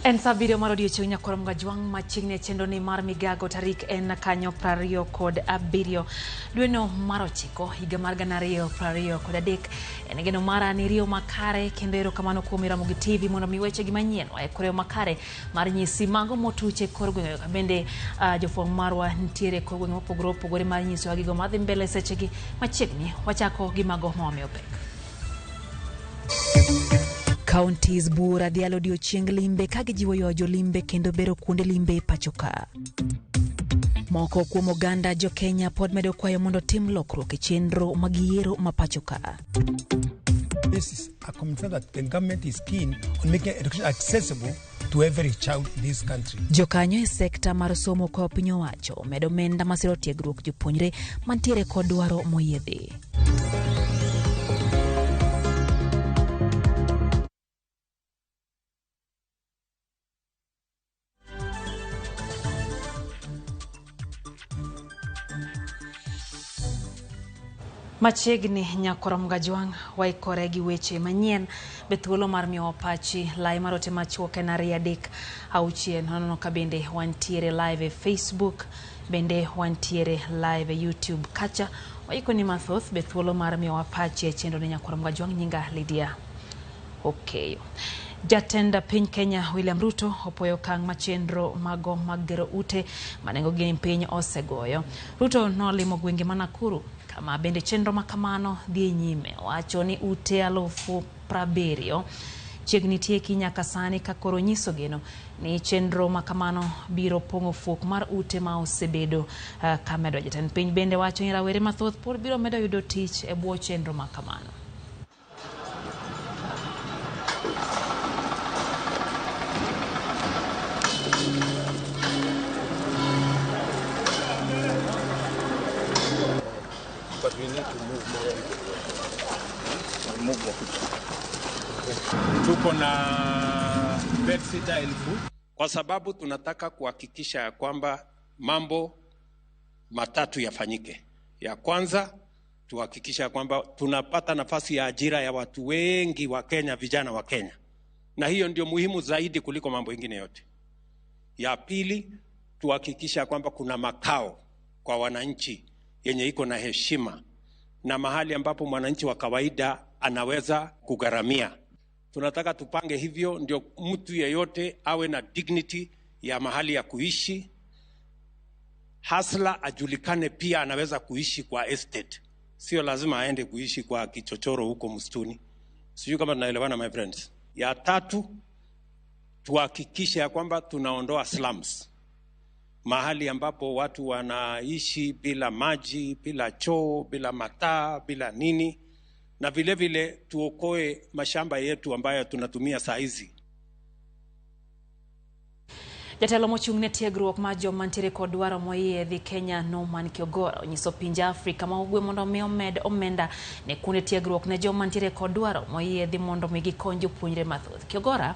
En saa abiriyo mar odiechieng' nyakwar Mgajwang' machiegni e chenro ni mar migago tarik en kanyo 27 dweno mar ochiko higa mar 2023. En geno mara ni riyo makare kendo erokamano kuom Ramogi TV mondo mi weche gi manyien oa e kore makare mar nyisi mago motuch e kor gwenge ka bende jofwamb marwa nitiere e kor gwenge mopogore opogore mar nyisowa gigo madhi mbele sechegi machiegni wachako gi mago ma wamiyo pek. Counties bura dhialo odiochieng limbe ka gijiwo ywayo jolimbe kendo bero kuonde limbe e pacho ka. Moko kuom oganda jo Kenya pod medo kwayo mondo tim lokruok e chenro mag yiero ma pacho ka. This is a commitment that the government is keen on making education accessible to every child in this country. Jokanyo e sekta mar somo kwayo piny owacho medo omenda masiro tiegruok jopuonjre mantiere kod dwaro moyiedhi. Machiegni nyakwar Mgajwang' waikore gi weche manyien be thuolo mar miyowa pachi lai mar ote machuok en 236 waneno ka bende wantiere live e Facebook bende wantiere live e YouTube kacha waikoni mathoth be thuolo mar miyowa pachi e chenro ni nyakwar Mgajwang' nyinga Lydia Okeyo. Jatend piny Kenya William Ruto opoyo okang' ma chenro mago mag gero ute ma nengogi ni piny osegoyo. Ruto nolimo gwenge ma Nakuru kama bende chenro ma kamano dhi nyime. Owacho ni ute 70,000 chiegni tieki nyaka sani ka koro nyiso geno ni chenro ma kamano biro pong'o fuok mar ute ma osebedo ka medo. Jatend piny bende wacho ni rawere mathoth pod biro medo yudo tich e bwo chenro ma kamano. But we need to move more people. Move more people. Tuko na bedsitter 1000 kwa sababu tunataka kuhakikisha ya kwamba mambo matatu yafanyike. Ya kwanza, tuhakikisha kwamba tunapata nafasi ya ajira ya watu wengi wa Kenya, vijana wa Kenya, na hiyo ndio muhimu zaidi kuliko mambo mengine yote. Ya pili, tuhakikisha kwamba kuna makao kwa wananchi yenye iko na heshima na mahali ambapo mwananchi wa kawaida anaweza kugharamia. Tunataka tupange hivyo ndio mtu yeyote awe na dignity ya mahali ya kuishi. Hasla ajulikane pia anaweza kuishi kwa estate, sio lazima aende kuishi kwa kichochoro huko msituni. Sijui kama tunaelewana my friends. Ya tatu, tuhakikishe ya kwamba tunaondoa slums, mahali ambapo watu wanaishi bila maji, bila choo, bila mataa, bila nini, na vile vile tuokoe mashamba yetu ambayo tunatumia saa hizi. Jatelo mochung' ne tiegruok mar joma nitiere kod dwaro moyiedhi Kenya Norman Kiogora onyiso pinje Afrika ma ugwe mondo mi omed omenda ne kuonde tiegruok ne joma nitiere kod dwaro moyiedhi mondo mi gikony jopuonjre mathoth. Kiogora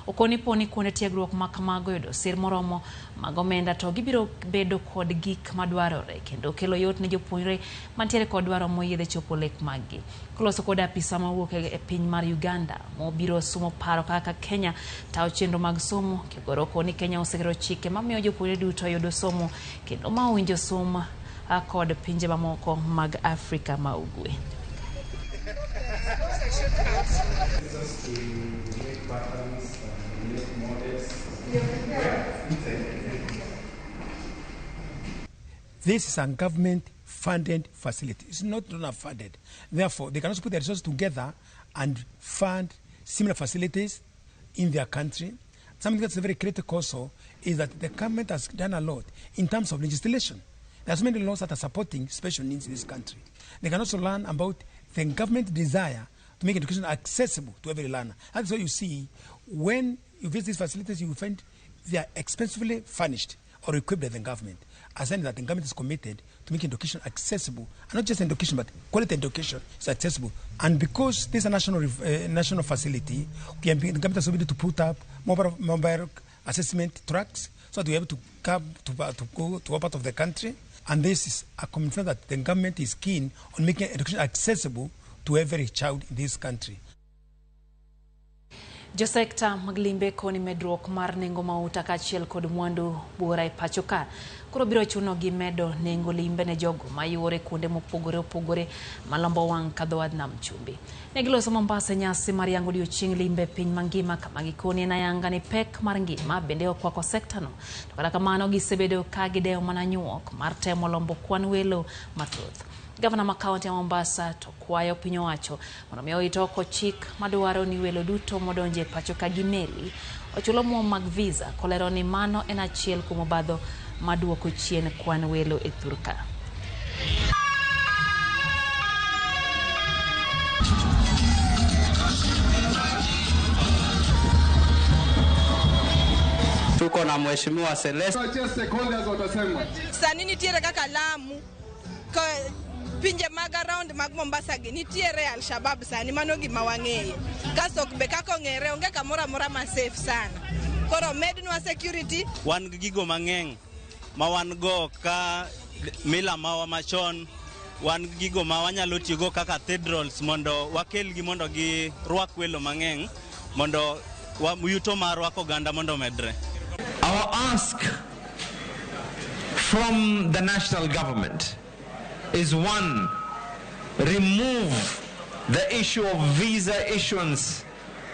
okoni poni kuonde tiegruok ma kamago yudo sir moromo mag omenda to gibiro bedo kod gik madwarore kendo kelo yot ne jopuonjre mantiere kod dwaro moyiedhi chopo lek maggi. Koloso kod apisa mawuok e piny mar Uganda mobiro sumo paro kaka Kenya tayo chenro mag somo, Kiogora okoni Kenya osekelo chike mamiyo jopuonjre duto yudo somo kendo ma owinjo sum kod pinje mamoko mag Afrika ma ugwe. This is a government-funded facility. It's not donor-funded. Therefore, they can also put their resources together and fund similar facilities in their country. Something that's very critical also is that the government has done a lot in terms of legislation. There are so many laws that are supporting special needs in this country. They can also learn about the government desire to make education accessible to every learner. That's why you see when you visit these facilities, you find they are expensively furnished or equipped by the government. A sign that the government is committed to making education accessible, and not just education, but quality education is accessible. And because this is a national facility, the government has able to put up mobile assessment trucks so that we are able to come to go to all part of the country. And this is a commitment that the government is keen on making education accessible to every child in this country. Josekta mag limbe koni medruok mar nengo mauta kaachiel kod mwandu buora e pacho ka koro biro chuno gi medo nengo limbe ne jogo mayuore kuonde mopogore opogore malombo wang' ka dho wadh nam chumbi. Ne giloso Mombasa e nyasi mar yango odiochieng' limbe e piny mangima kama gikoni en ayanga ni pek mar ngima bende okwako sektano. To kata kamano gisebedo ka gidewo mana nyuok mar temo lombo kwan welo mathoth. Gavana ma kaunti ya Mombasa to kwayo piny owacho mondo mi owit oko chik madwaro ni welo duto modonjo e pacho ka gi meli ochul omuom mag visa kolero ni mano en achiel kuom obadho maduoko chien kwan welo e thurka. Tuko na Mheshimiwa Celeste. Sani nitiere kaka Lamu, pinje mag around mag Mombasa gi nitiere Al-Shabaab sani, mano gima wang'eyo. Kasto be kaka ong'ere onge kamoro amora ma safe sana. Koro mednwa security. Wan gi gigo mang'eny ma wan go ka mila mawa machon, wan gi gigo ma wanyalo tiyogo kaka cathedrals mondo wakelgi mondo girwak welo mang'eny mondo yuto mar rwako oganda mondo omedre. Our ask from the national government is one, remove the issue of visa issuance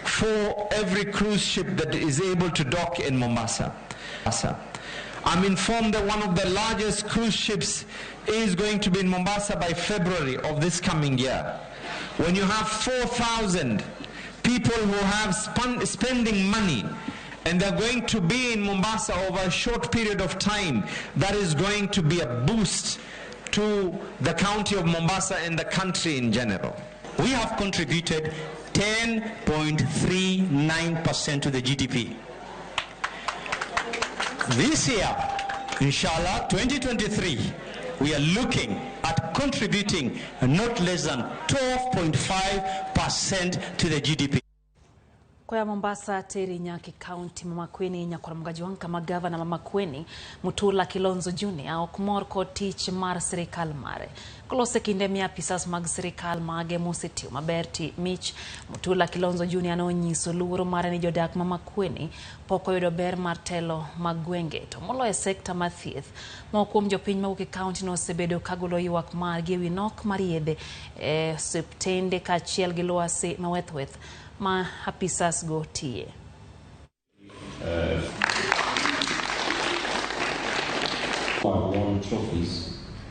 for every cruise ship that is able to dock in Mombasa. I'm informed that one of the largest cruise ships is going to be in Mombasa by February of this coming year. When you have 4,000 people who have spending money and they're going to be in Mombasa over a short period of time, that is going to be a boost to the county of Mombasa and the country in general. We have contributed 10.39% to the GDP. This year, inshallah, 2023, we are looking at contributing not less than 12.5% to the GDP. Koya Mombasa teri nyaki county ma Makueni nyakwar Mgajwang' kama gavana ma Makueni Mutula Kilonzo Junior ok mor kod tich mar sirikal mare. Kolose kinde mi apisas mag sirikal mage mosetiyo maber ti mich Mutula Kilonzo Junior nonyiso luoro mare ni jodak ma Makueni pok oyudo ber mar telo mag gwenge to moloyo e sekta mar thieth. Moko kuom jopiny mawuok e county no osebedo kagolo ywak margi ewi nok mar yedhe e osiptende kaachiel gi lwasi mawethweth ma apisas go tiye. Won trophies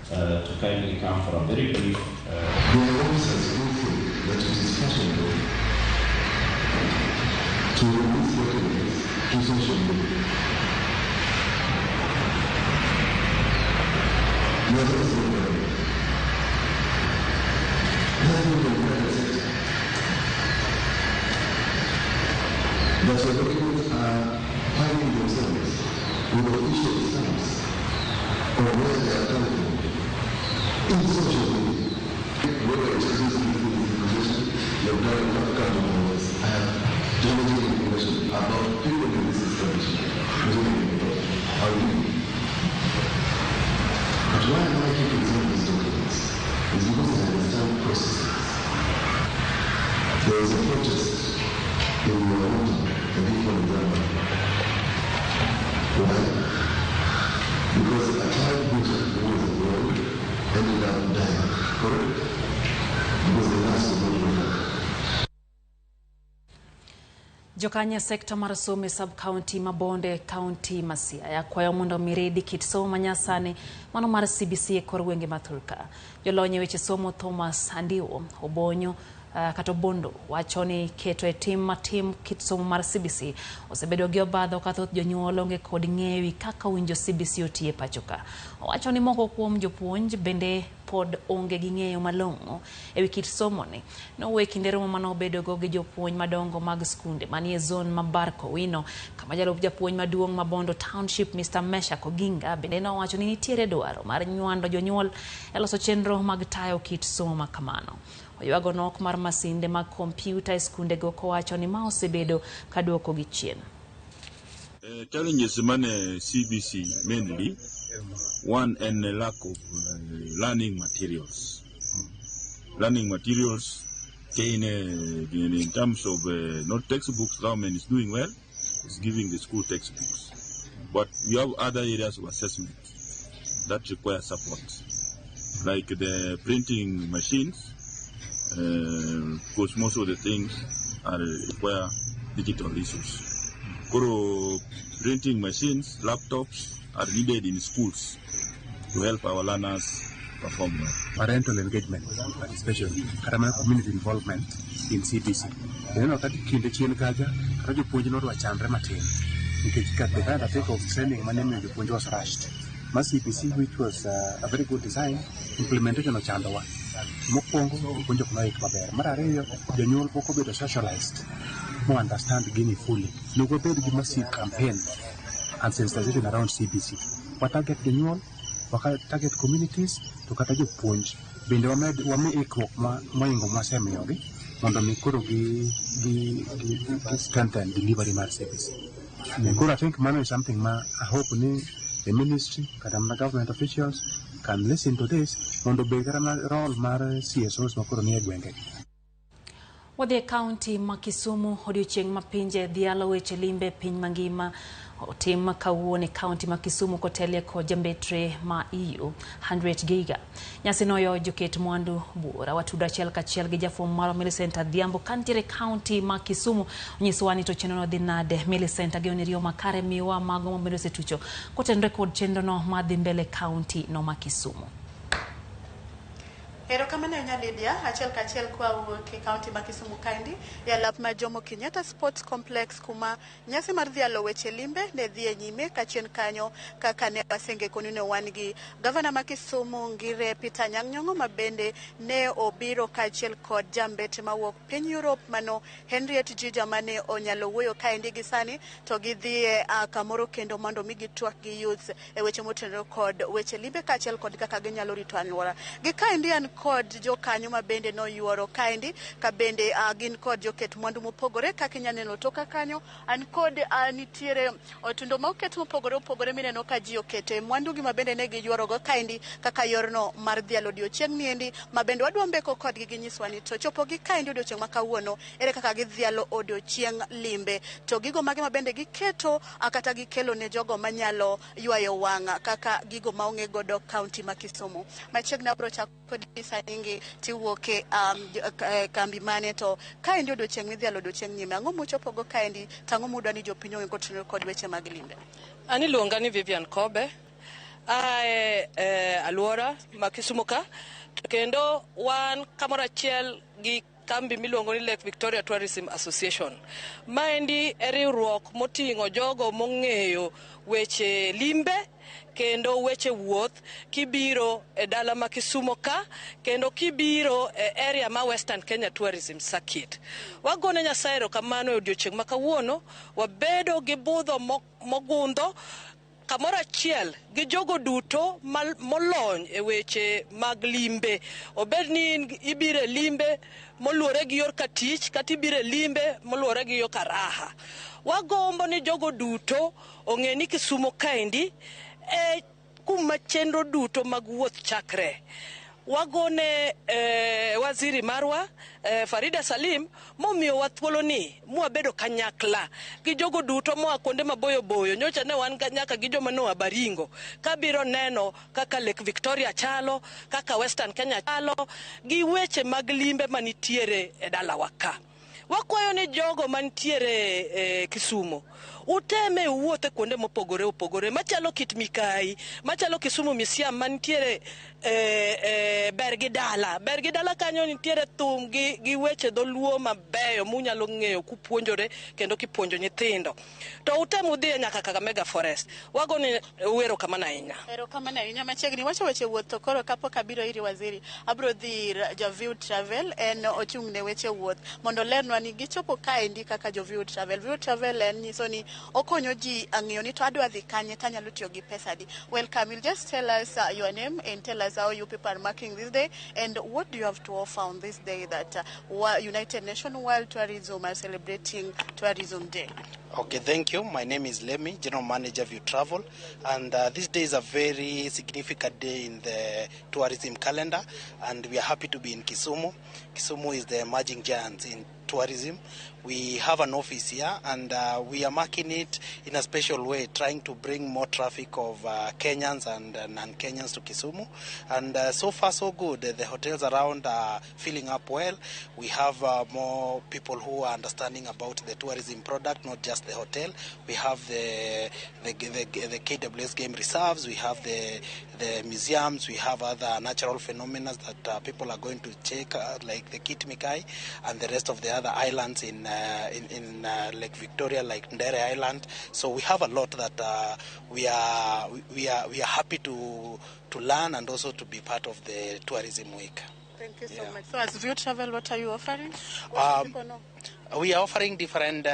to kindly come for a very brief. There are officers who think that it is fashionable to release documents to social media. No, that is not right. That's not the private sector. That your documents are finding themselves with official stamps or where they are coming from in social media. Whoever exchanges this information, you have done enough come to my office. I have damaging information about people in this establishment. I'll do it. But why am I keeping some of these documents? It's because I understand processes. There is a protest in your hometown, and people in Zambia. Why? Because a child who was a boy ended up dying, correct? Because the nurse was not wake up. Jokanya sekta mar somo e sub-county ma Bonde, county ma Siaya kwayo mondo miredi kit somo manyasani mano mar CBC e kor gwenge ma thurka. Jolony e weche somo Thomas Andiwo Obonyo kata Obondo wacho ni keto e tim matim kit somo mar CBC osebedo gi obadho ka thoth jonyuol onge kod ng'eyo kaka owinjo CBC otiye pacho ka. Owacho ni moko kuom jopuonj bende pod onge gi ng'eyo malong'o ewi kit somo ni. Nowuoyo e kinde romo manobedogo gi jopuonj madongo mag skunde manie zone ma Barko Wino kama jalup japuonj maduong' ma Bondo Township Mr. Meshack Oginga bende nowacho ni nitiere dwaro mar nywando jonyuol e loso chenro mag tayo kit somo ma kamano. Oywago nok mar masinde mag kompyuta e skundego kowacho ni ma osebedo ka duokogi chien. Challenges mane CBC mainly, one and the lack of learning materials. Learning materials In terms of not textbooks, government is doing well. It's giving the school textbooks. But we have other areas of assessment that require support, like the printing machines, because most of the things are require digital issues. Koro printing machines, laptops are needed in schools to help our learners perform well. Parental engagement, participation, kata mana community involvement in CBC. Ineno ka kinde chien kacha, kata jopuonj nodwa chandre matin nikech ka the kind of take of training mane imiyo jopuonj was rushed. Ma CBC, which was a very good design, implementation ochandowa. Mokwongo, jopuonj ok noik maber. Mar ariyo, jonyuol pok obedo socialized mo understand gini fully. Onego wabed gi massive campaign and sensitization around CBC. Wa target jonyuol, wa target communities, to kata jopuonj bende wamed wami ikruok ma moingo mwasemiyogi mondo mi koro gi strengthen delivery mar CBC. Koro I think mano is something ma I hope ni the ministry kata mana government officials can listen to this mondo obed kata mana role mar CSOs ma koro nie gwenge. Wadhi e kaunti ma Kisumu. Odiochieng' ma pinje dhialo weche limbe e piny mangima otim kawuono e kaunti ma Kisumu kotelie kod jambetre ma EU Henriette Geiger. Nyasi noyo joket mwandu buora. Watudo achiel kachiel gi jafwambo marwa Millicent Adhiambo kantiere e kaunti ma Kisumu. Onyisowa ni to chenro no dhi nade. Millicent, ageno ni riyo makare miwa mago mabedo osetucho kotenore kod chenro no madhi mbele e kaunti no ma Kisumu. Erokamano ahinya, Lydia. Achiel kachiel kwawuok e kaunti ma Kisumu kaendi e alap ma Jomo Kenyatta Sports Complex, kuma nyasi mar dhialo weche limbe ne dhi e nyime. Kachien kanyo, kaka ne wasenge koni, ne wan gi gavana ma Kisumu, Ngire Peter Anyang' Nyong'o, ma bende ne obiro kaachiel kod jambete mawuok piny Europe, mano Henriette Geiger, mane onyalo wuoyo kaendi gi sani to gidhi e kamoro kendo mondo mi gitwak gi youths e weche motenore kod weche limbe kaachiel kod kaka ginyalo rito alwora gi. Kaendi an kod jokanyo ma bende noyuoro kaendi ka bende gin kod joket mwandu mopogore. Kaka inya neno toka kanyo, an kod nitiere otundo ma oket mopogore opogore mineno ka ji okete mwandu gi ma bende ne giyuorogo kaendi kaka yorno mar dhialo odiochieng' niendi, ma bende wadwa mbeko kodgi ginyiswa ni to chopo gi kaendi odiochieng' ma kawuono ere kaka gidhialo odiochieng' limbe, to gigo mage ma bende giketo kata gikelo ne jogo manyalo ywayo wang' kaka gigo maong'e godo kaunti ma Kisumu. Machiegni abro chako kodi saningi tiwuok e kambi mane, to kaendi odiochieng' midhialo odiochieng' nyime, ang'o mochopogo kaendi to ang'o mudwa ni jopiny ong'e kotenore kod weche mag limbe? An iluonga ni Vivian Kobe. Ae alwora ma Kisumu ka, to kendo wan kamoro achiel gi kambi miluongo ni Lake Victoria Tourism Association. Maendi e riwruok moting'o jogo mong'eyo weche limbe kendo weche wuoth kibiro e dala ma Kisumu ka kendo kibiro e area ma Western Kenya Tourism Circuit. Wagone Nyasaye erokamano e odiochieng' ma kawuono wabedo gi budho mogundho kamoro achiel gi jogo duto molony e weche mag limbe. Obed ni ibiro e limbe moluwore gi yor ka tich kata ibiro e limbe moluwore gi yor ka raha. Wagombo ni jogo duto ong'e ni Kisumu kaendi e kuma chenro duto mag wuoth chakre. Wagone waziri marwa Farida Salim momiyowa thuolo ni mwabedo kanyakla gi jogo duto moa kuonde maboyo boyo. Nyocha ne wan nyaka gi joma noa Baringo kabiro neno kaka Lake Victoria chalo, kaka Western Kenya chalo, gi weche mag limbe manitiere e dalawa ka. Wakwayo ni jogo mantiere Kisumu uteme uwuothe kuonde mopogore opogore machalo Kit Mikayi, machalo Kisumu Museum mantiere ber gi dala. Ber gi dala kanyo nitiere thum gi weche dholuo mabeyo munyalo ng'eyo kupuonjore kendo kipuonjo nyithindo. To utem udhiye nyaka Kakamega Forest. Wagoni erokamano ahinya. Erokamano ahinya. Machiegni wacho weche wuoth, to koro kapok abiro iri waziri, abro dhi ir Javiu Travel, en ochung' ne weche wuoth, mondo olernwa. nyisowa ni gichopo kaendi kaka jo View Travel. View Travel en nyiso ni okonyo ji ang'eyo ni to adwa dhi kanye tanyalo tiyo gi pesa adi. Welcome. You'll just tell us your name and tell us how you people are marking this day and what do you have to offer on this day that United Nations World Tourism are celebrating Tourism Day. Okay, thank you. My name is Lemmy, General Manager View Travel, and this day is a very significant day in the tourism calendar, and we are happy to be in Kisumu. Kisumu is the emerging giant in tourism. We have an office here, and we are marking it in a special way, trying to bring more traffic of Kenyans and non-Kenyans to Kisumu. And so far, so good. The hotels around are filling up well. We have more people who are understanding about the tourism product, not just the hotel. We have the KWS game reserves. We have the museums. We have other natural phenomena that people are going to check, like the Kit Mikayi and the rest of the other islands in Lake Victoria, like Ndere Island. So we have a lot that we are happy to learn and also to be part of the tourism week. Thank you so much. So as View Travel, what are you offering? What do people know? We are offering different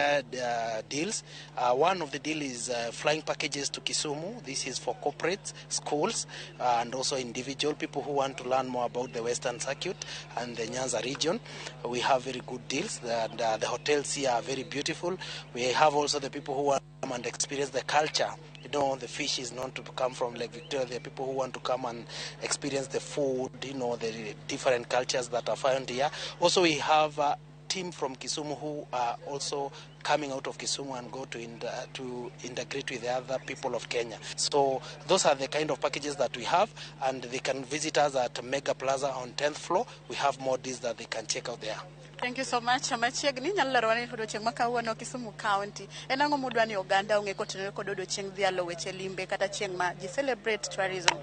deals. One of the deals is flying packages to Kisumu. This is for corporates, schools, and also individual people who want to learn more about the Western Circuit and the Nyanza region. We have very good deals, and the hotels here are very beautiful. We have also the people who want to come and experience the culture. You know, the fish is known to come from Lake Victoria. There are people who want to come and experience the food, you know, the different cultures that are found here. Also, we have team from Kisumu who are also coming out of Kisumu and go to integrate with the other people of Kenya. So those are the kind of packages that we have, and they can visit us at Mega Plaza on 10th floor. We have more deals that they can check out there. Thank you so much. Machiegni nyalo lero ni odiochieng' ma kawuono Kisumu County en ang'o mudwa ni oganda ong'e kotenore kod odiochieng' dhialo weche limbe kata chieng' ma ji celebrate tourism.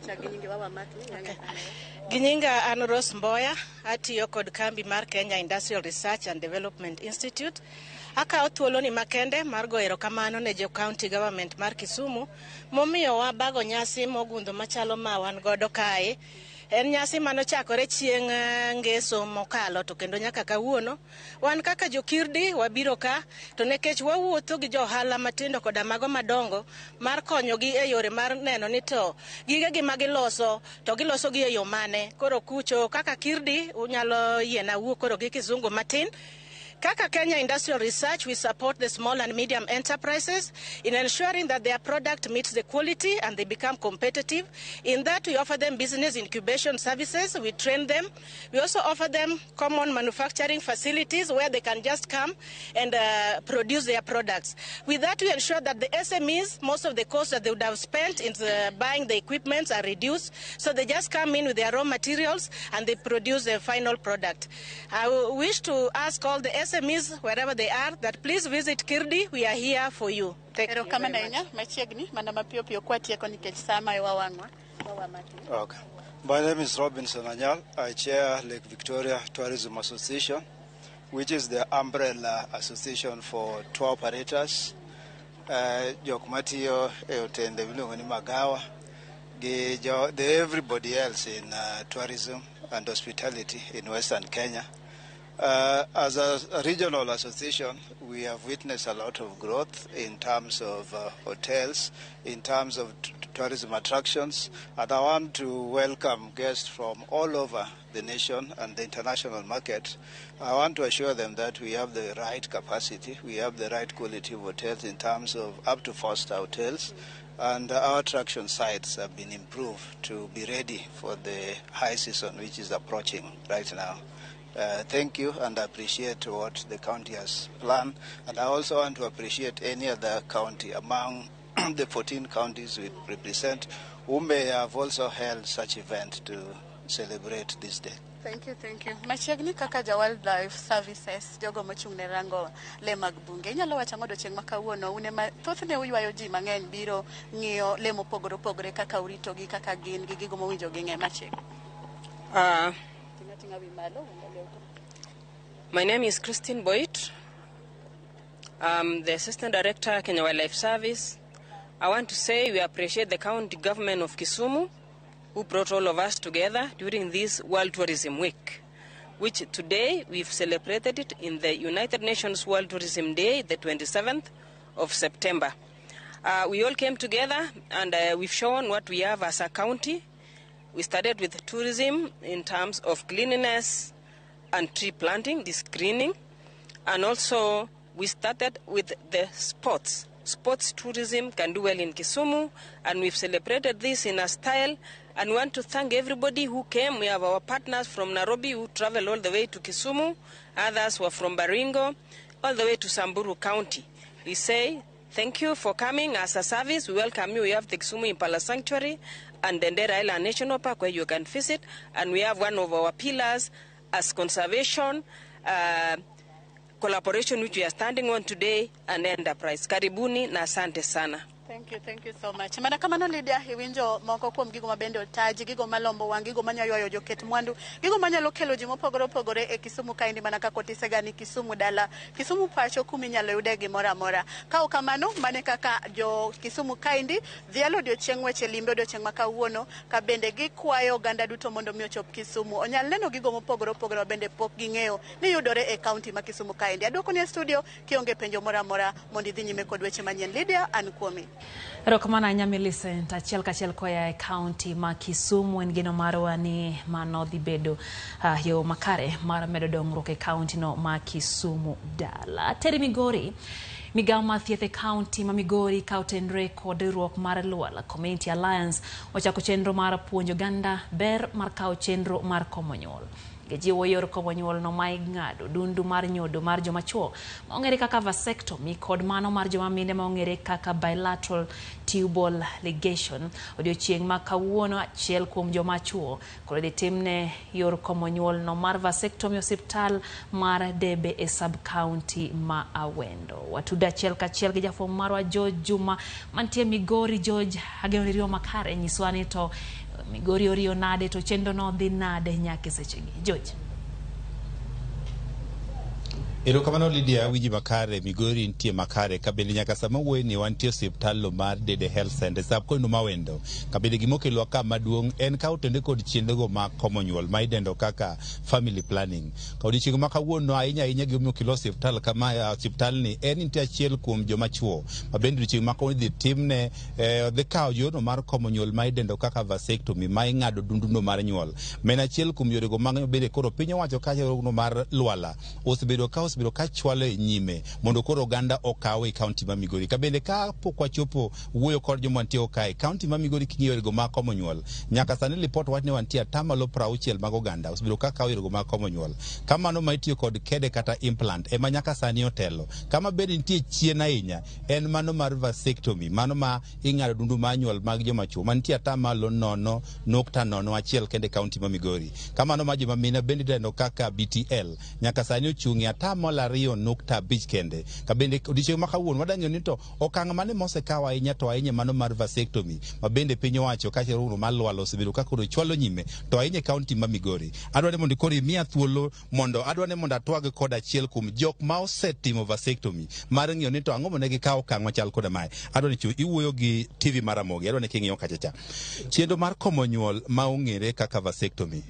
Okay. Ginyinga an Rose Mboya, atiyo kod kambi mar Kenya Industrial Research and Development Institute. Akawo thuoloni makende mar goyo erokamano ne jo county government mar Kisumu momiyo wabago nyasi mogundho machalo ma wan godo kae. En nyasi manochakore chieng' ngeso mokalo to kendo nyaka kawuono. Wan kaka jokirdi wabiro ka to nikech wawuotho gi johala matindo koda mago madongo mar konyogi e yore mar neno ni to gigegi magiloso to giloso gi e yo mane. Koro kucho kaka kirdi unyalo yiena wuo koro gi kizungu matin. Kaka Kenya Industrial Research, we support the small and medium enterprises in ensuring that their product meets the quality and they become competitive. In that, we offer them business incubation services. We train them. We also offer them common manufacturing facilities where they can just come and produce their products. With that, we ensure that the SMEs, most of the costs that they would have spent in buying the equipment are reduced. So they just come in with their raw materials and they produce the final product. I wish to ask all the SMEs, wherever they are, that please visit Kirdi. We are here for you. Thank you very much. Okay. My name is Robinson Anyal. I chair Lake Victoria Tourism Association, which is the umbrella association for tour operators. Jok matiyo e otende miluongo ni Magawa, gi everybody else in tourism and hospitality in Western Kenya. As a regional association, we have witnessed a lot of growth in terms of hotels, in terms of tourism attractions, and I want to welcome guests from all over the nation and the international market. I want to assure them that we have the right capacity, we have the right quality of hotels in terms of up to 4-star hotels, and our attraction sites have been improved to be ready for the high season, which is approaching right now. Thank you, and I appreciate what the county has planned. And I also want to appreciate any other county among the 14 counties we represent who may have also held such event to celebrate this day. Thank you, thank you. Machiegni kaka ja Wildlife Services, jogo mochung' ne rango le mag bunge. Inyalo wacho ang'o odiochieng' ma kawuono? Un ema thothne uywayo ji mang'eny biro ng'iyo le mopogore opogore kaka uritogi, kaka gin gi gigo mowinjo ging'e machiegni. My name is Christine Boyd. I'm the Assistant Director, Kenya Wildlife Service. I want to say we appreciate the county government of Kisumu, who brought all of us together during this World Tourism Week. which today we've celebrated it in the United Nations World Tourism Day, the 27th of September. We all came together and we've shown what we have as a county. We started with tourism in terms of cleanliness and tree planting, this greening, and also we started with the sports. Sports tourism can do well in Kisumu, and we've celebrated this in a style, and we want to thank everybody who came. We have our partners from Nairobi who traveled all the way to Kisumu, others were from Baringo, all the way to Samburu County. We say thank you for coming as a service. We welcome you. We have the Kisumu Impala Sanctuary and Dendera Island National Park where you can visit, and we have one of our pillars as conservation, collaboration which we are standing on today, and enterprise. Karibuni na asante sana. Thank you so much. Mana kamano Lydia, iwinjo moko kuom gigo mabende otaji, gigo malombo wang', gigo manyalo ywayo joket mwandu, gigo manyalo kelo ji mopogore opogore e Kisumu kaendi, mana kaka otisega ni Kisumu dala, Kisumu pacho kuminyalo yude gimoro amora. Ka ok kamano, mane kaka jo Kisumu kaendi dhialo odiochieng' weche limbe odiochieng' ma kawuono, ka bende gikwayo oganda duto mondo mi ochop Kisumu onyal neno gigo mopogore opogore ma bende pok ging'eyo ni yudore e kaunti ma Kisumu kaendi. Aduoko ni e studio kionge penjo moro amora mondo idhi nyime kod weche manyien. Lydia, an kuomi. Erokamano ahinya Millicent, achiel kachiel koa e kaunti ma Kisumu. En geno marwa ni mano dhi bedo yo makare mar medo dongruok e kaunti no ma Kisumu dala. Teri Migori, migawo mar thieth e kaunti ma Migori ka otenre kod riwruok mar Lwala Community Alliance ochako chenro mar puonjo oganda ber mar kawo chenro mar komo nyuol. Gijiwo yor komo nyuol no ma ing'ado dundu mar nyodo mar joma chuo ma ong'ere kaka vasectomy kod mano mar joma mine ma ong'ere kaka bilateral tubal ligation. Odiochieng' ma kawuono achiel kuom joma chuo koro idhi timne yor komo nyuol no mar vasectomy osiptal mar Debe e sub county ma Awendo. Watudo achiel kachiel gi jafwambo marwa George Juma mantie Migori. George, ageno ni riwo makare, nyiswa ni to Migori oriyo nade to chenro no dhi nade nyaka e sechegi. George. Erokamano Lydia, winji makare, Migori nitie makare kabende nyaka sama wuoye ni wantie osiptal mar Dede Health Center sab kono mawendo kabende gimokelwa ka maduong' en ka otende kod chenrogo mag komo nyuol ma idendo kaka family planning. Ka odiochieng' ma kawuono ahinya ahinya gimokelwa osiptal kama osiptal ni en nitie achiel kuom joma chuo ma bende odiochieng' ma kawuono idhi timne dhi kawo yorno mar komo nyuol ma idendo kaka vasectomy ma ing'ado dunduno mar nyuol. Ma en achiel kuom yorego mag bende koro piny owacho ka yorno mar Lwala osebedo ka chwalo e nyime mondo koro oganda okawe e kaunti ma Migori. Ka bende ka pok wachopo wuoyo kod joma nitie kae, kaunti ma Migori king'iyo yorego mag komo nyuol nyaka sani lipot wach ni wantie atamalo 60 mag oganda osebedo ka kawo yorego mag komo nyuol. Kamano ma itiyo kod kede kata implant ema nyaka sani otelo. Kama bende nitie chien ahinya en mano mar vasectomy, mano ma ing'ado dundu mar nyuol mag joma chuo mantie atamalo 0.01 kende kaunti ma Migori. Kamano ma joma mine bende idendo kaka BTL nyaka sani ochung' e atamalo 2.5 kende. Kabende odiochieng' ma kawuono wadang'eyo ni to okang' mane mosekaw ahinya to ahinya mano mar vasectomy ma bende piny owacho kaachiel riwruok mar Lwala osebedo ka koro chwalo nyime to ahinya e kaunti ma Migori. Adwa ni mondo koro imiya thuolo mondo adwa ni mondo atwag kod achiel kuom jok ma osetimo vasectomy mar ng'iyo ni to ang'o mane gikawo okang' machal koda mae. Adwa ni iwuoyo gi TV mar Ramogi, adwa ni king'iyo kacha cha. Chenro mar komo nyuol ma ong'ere kaka vasectomy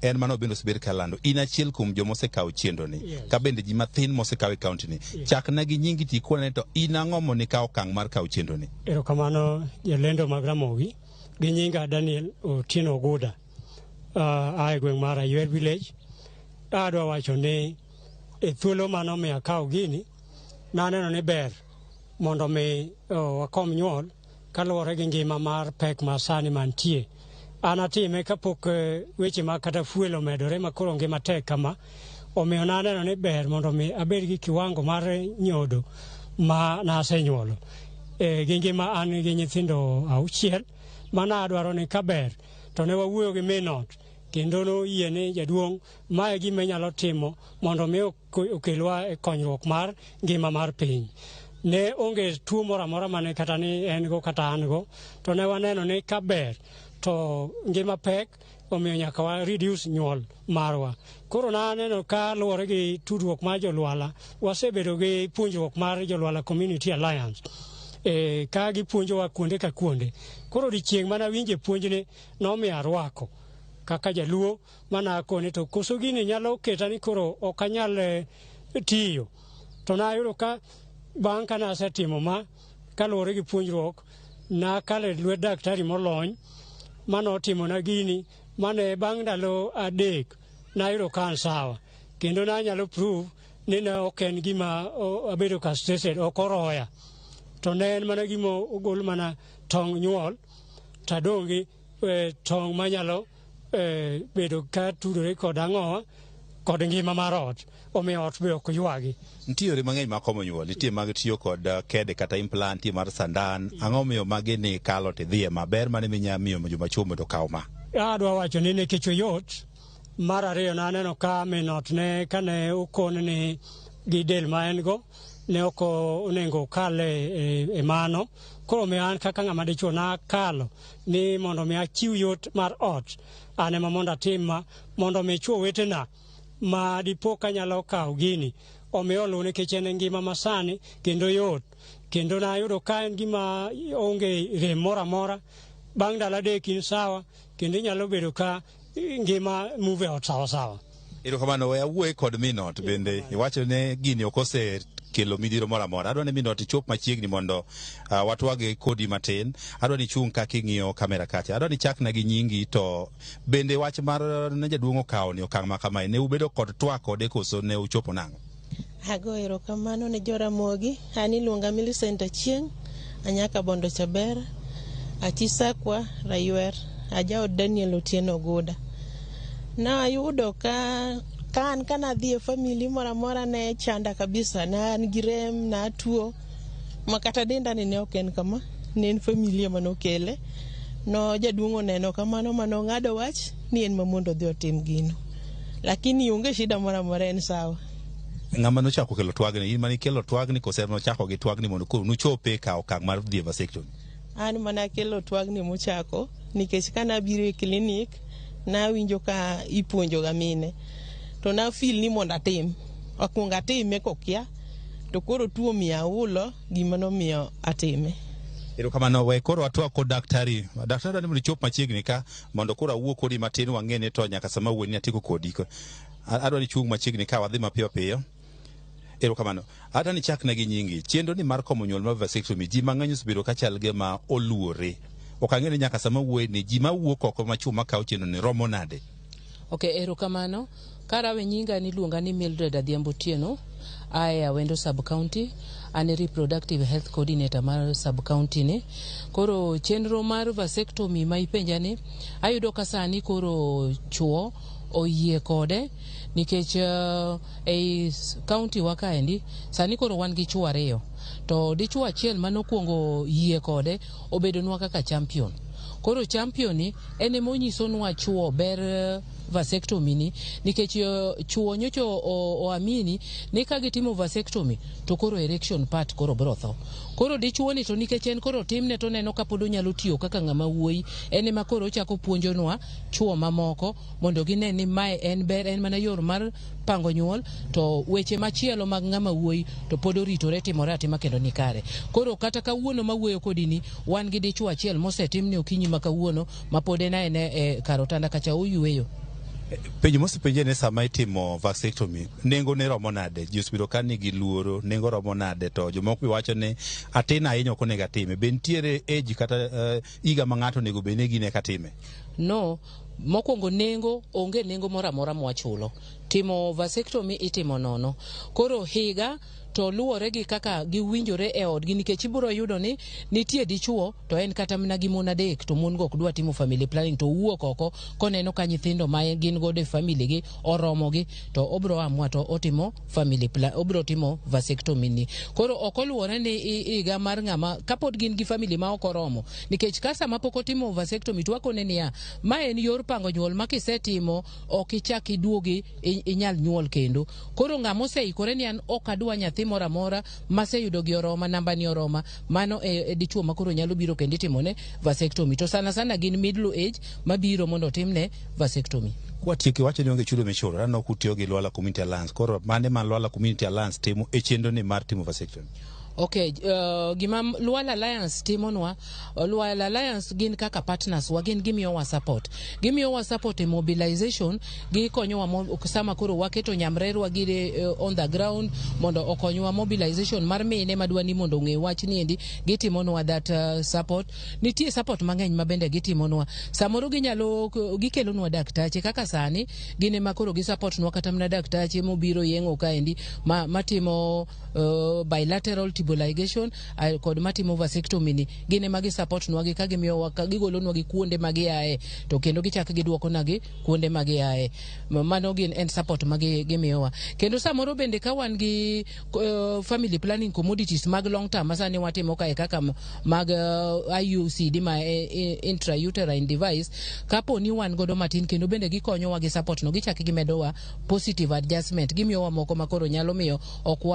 en mano bende osebed kalando. In achiel kuom joma osekawo chenro ni. Yes. Ka bende ji mathin mosekawo e kaunti ni. Yes. Chakna gi nyingi to ikone to in ang'o monikawo okang' mar kawo chenro ni. Erokamano jalendo mag Ramogi. Gi nyinga Daniel Otieno Oguda. A e gweng' mar Aywer Village. Adwa wacho ni e thuolo manomiyo akawo gini, naneno ni ber mondo mi wakom nyuol kaluwore gi ngima mar pek ma sani mantie. An atime kapok weche mag kata fuel omedore ma koro ngima tek kama, omiyo naneno ni ber mondo mi abed gi kiwango mar nyodo ma nasenyuolo. Gi ngima an gi nyithindo 6, mana adwaro ni kaber to ne wawuoyo gi min ot kendo noyie ni jaduong' mae gima inyalo timo mondo mi okelwa e konyruok mar ngima mar piny. Ne onge tuo moro amora mane kata ni en go kata an go, to ne waneno ni kaber to ngima pek, omiyo nyaka wa reduce nyuol marwa. Koro naneno ka luwore gi tudruok mar jolwala, wasebedo gi puonjruok mar Jolwala Community Alliance. Ka gipuonjowa kuonde ka kuonde. Koro odiochieng' mana winje puonjni nomiyo arwako. Kaka jaluo mana akone to koso gini nyalo keta ni koro ok anyal tiyo. To nayudo ka bang' ka nasetimo ma kaluwore gi puonjruok nakalo e lwet daktari molony manotimona gini mane bang' ndalo 3 nayudo ka an sawa kendo nanyalo prove ni ne ok en gima abedo castrated, ok oroya, to ne en mana gima ogol mana tong' nyuol to adong' gi tong' manyalo bedo ka tudore kod ang'owa kod ngima mar ot, omiyo ot be ok ywagi. Nitie yore mang'eny mag komo nyuol, nitie mag tiyo kod kede kata implant, nitie mar sandan. Ang'o miyo magi ni kalo tidhiye maber mane minya miyo joma chuo mondo okaw ma? Adwa wacho ni nikech oyot. Mar ariyo naneno ka min ot ne kane okon ni gi del ma en go ne ok onego okal e mano. Koro omiyo an kaka ng'ama dichuo nakalo ni mondo mi achiw yot mar ot, an ema mondo atim ma mondo mi chuo wetena ma dipo ka nyalo kawo gini omiyo oluw nikech en ngima masani kendo yot. Kendo nayudo ka en gima onge rem moro amora, bang' ndalo 3 in sawa kendo inyalo bedo ka ngima move ot sawa sawa. Erokamano, we awuoye kod min ot bende. Iwacho ne gini ok osekelo midhiero moro amora. Adwa ni min ot ichop machiegni mondo watwag kodi matin. Adwa ni ichung' kaka ing'iyo kamera kacha. Adwa ni ichakna gi nyingi to bende wach mar ne jaduong' okawo ni okang' ma kamae ne ubedo kod twak kode koso ne uchopo nang'o? Ago erokamano ne Joramogi. An iluonga Millicent Achieng', anyaka Bondo Chaber, Achisakwa, Raywer, ajaod Daniel Otieno Oguda. Nayudo ka an kanadhi e family moro amora ne chanda kabisa, ne an gi rem, natuo, ma kata denda ni ne ok en kama, ne en familia manokele. No jaduong' oneno kamano manong'ado wach ni en ma mondo odhi otim gino. Lakini onge shida moro amora, en sawa. Ng'ama nochako kelo twagni, in mane ikelo twagni koso nochako gi twagni mondo koro nuchope ka okang' mar dhi e vasectomy? An mana kelo twagni mochako nikech kanabiro e klinik nawinjo ka ipuonjo ga mine to na feel ni mondo atim, akwong atime kokia to koro tuo miyo aulo gima nomiyo atime. Erokamano, we koro atwak kod daktari. Daktari dwani mondo ichop machiegni ka mondo koro awuo kodi matin wang'e ni to nyaka sama wuoni atieko kodi. Adwa ni ichung' machiegni ka wadhi mapiyo piyo. Erokamano. Adwa ni ichakna gi nyingi. Chenro ni mar komo nyuol mar vasectomy ji mang'eny osebedo ka chal gima oluore. Ok ang'e ni nyaka sama wuoye ni ji mawuok oko machuo makawo chenro ni romo nade? Okay, erokamano. Karawe nyinga niluonga ni Mildred Adhiambo Otieno, ae Awendo Sub-County, an e Reproductive Health Coordinator mar sub-county ni. Koro chenro mar vasectomy ma ipenja ni, ayudo ka sani koro chuo oyie kode nikech ei county wa kaendi sani koro wan gi chuo 2 to dichuo achiel manokuongo yie kode obedonwa kaka champion. Koro champion ni en ema onyisonwa chuo ber vasectomy ni nikech chuo nyocha oamini ni ka gitimo vasectomy to koro erection part koro biro tho. Koro dichuo ni to nikech en koro timne to oneno ka pod onyalo tiyo kaka ng'ama wuoyi, en ema koro ochako puonjonwa chuo mamoko mondo gine ni mae en ber, en mana yor mar pango nyuol to weche machielo mag ng'ama wuoyi to pod oritore timore atima kendo ni kare. Koro kata kawuono mawuoyo kodi ni wan gi dichuo achiel mosetimne okinyi ma kawuono ma pod en aena e kar otanda kacha oyueyo. Penjo mosepenje ni sama itimo vasectomy nengo ne romo nade? Ji osebedo ka nigi luoro, nengo romo nade? To jomoko be wacho ni atin ahinya ok onego atime. Be nitiere age kata higa ma ng'ato onego bed ni gine ka time? No, mokwongo nengo onge nengo moro amora mwachulo. Timo vasectomy itimo nono. Koro higa to luwore gi kaka giwinjore e odgi nikech ibiro yudo ni nitie dichuo to en kata mana gi mon 3 to mon go ok dwa timo family planning to owuok oko koneno ka nyithindo ma gin godo e family gi oromogi to obiro amua to otimo family plan, obiro timo vasectomy ni. Koro ok oluwore ni higa mar ng'ama kapod gin gi family ma ok oromo nikech ka sama pok otimo vasectomy to wakone niya ma en yor pango nyuol ma kisetimo ok ichak iduogi inyal nyuol kendo. Koro ng'ama oseikore ni an ok adwa nyathi moro amora maseyudo gi oroma, namba ni oroma, mano e dichuo ma koro nyalo biro kendo itimone vasectomy. To sana sana gin middle age mabiro mondo otimne vasectomy. Kwatieko iwacho ni onge chudo michulo, aneno kutiyo gi Lwala Community Alliance. Koro mane ma Lwala Community Alliance timo e chenro ni mar timo vasectomy? Okay, gima Lual Alliance timonwa, Lual Alliance gin kaka partners wa, gin gimiyowa support. Gimiyowa support e mobilization, gikonyowa sama koro waketo nyamrerwa gire on the ground mondo okonywa mobilization mar mine madwa ni mondo ong'e wach ni endi, gitimonwa that support. Nitie support mang'eny ma bende gitimonwa. Samoro ginyalo gikelonwa daktache kaka sani gin ema koro gi nwa kata mana daktache mobiro yeng'o kaendi matimo bilateral tubal ligation kod matimo vasectomy ni gin ema gi support nwa gi ka gimiyowa ka gigolonwa gi kuonde ma giaye to kendo gichak giduokonwa gi kuonde ma giaye. Mano gin en support ma gimiyowa. Kendo samoro bende ka wan gi family planning commodities mag long term ma sani watimo kae kaka mag IUCD ma intrauterine device, kapo ni wan godo matin kendo bende gikonyowa gi support no, gichak gimedowa positive adjustment, gimiyowa moko ma koro nyalo miyo ok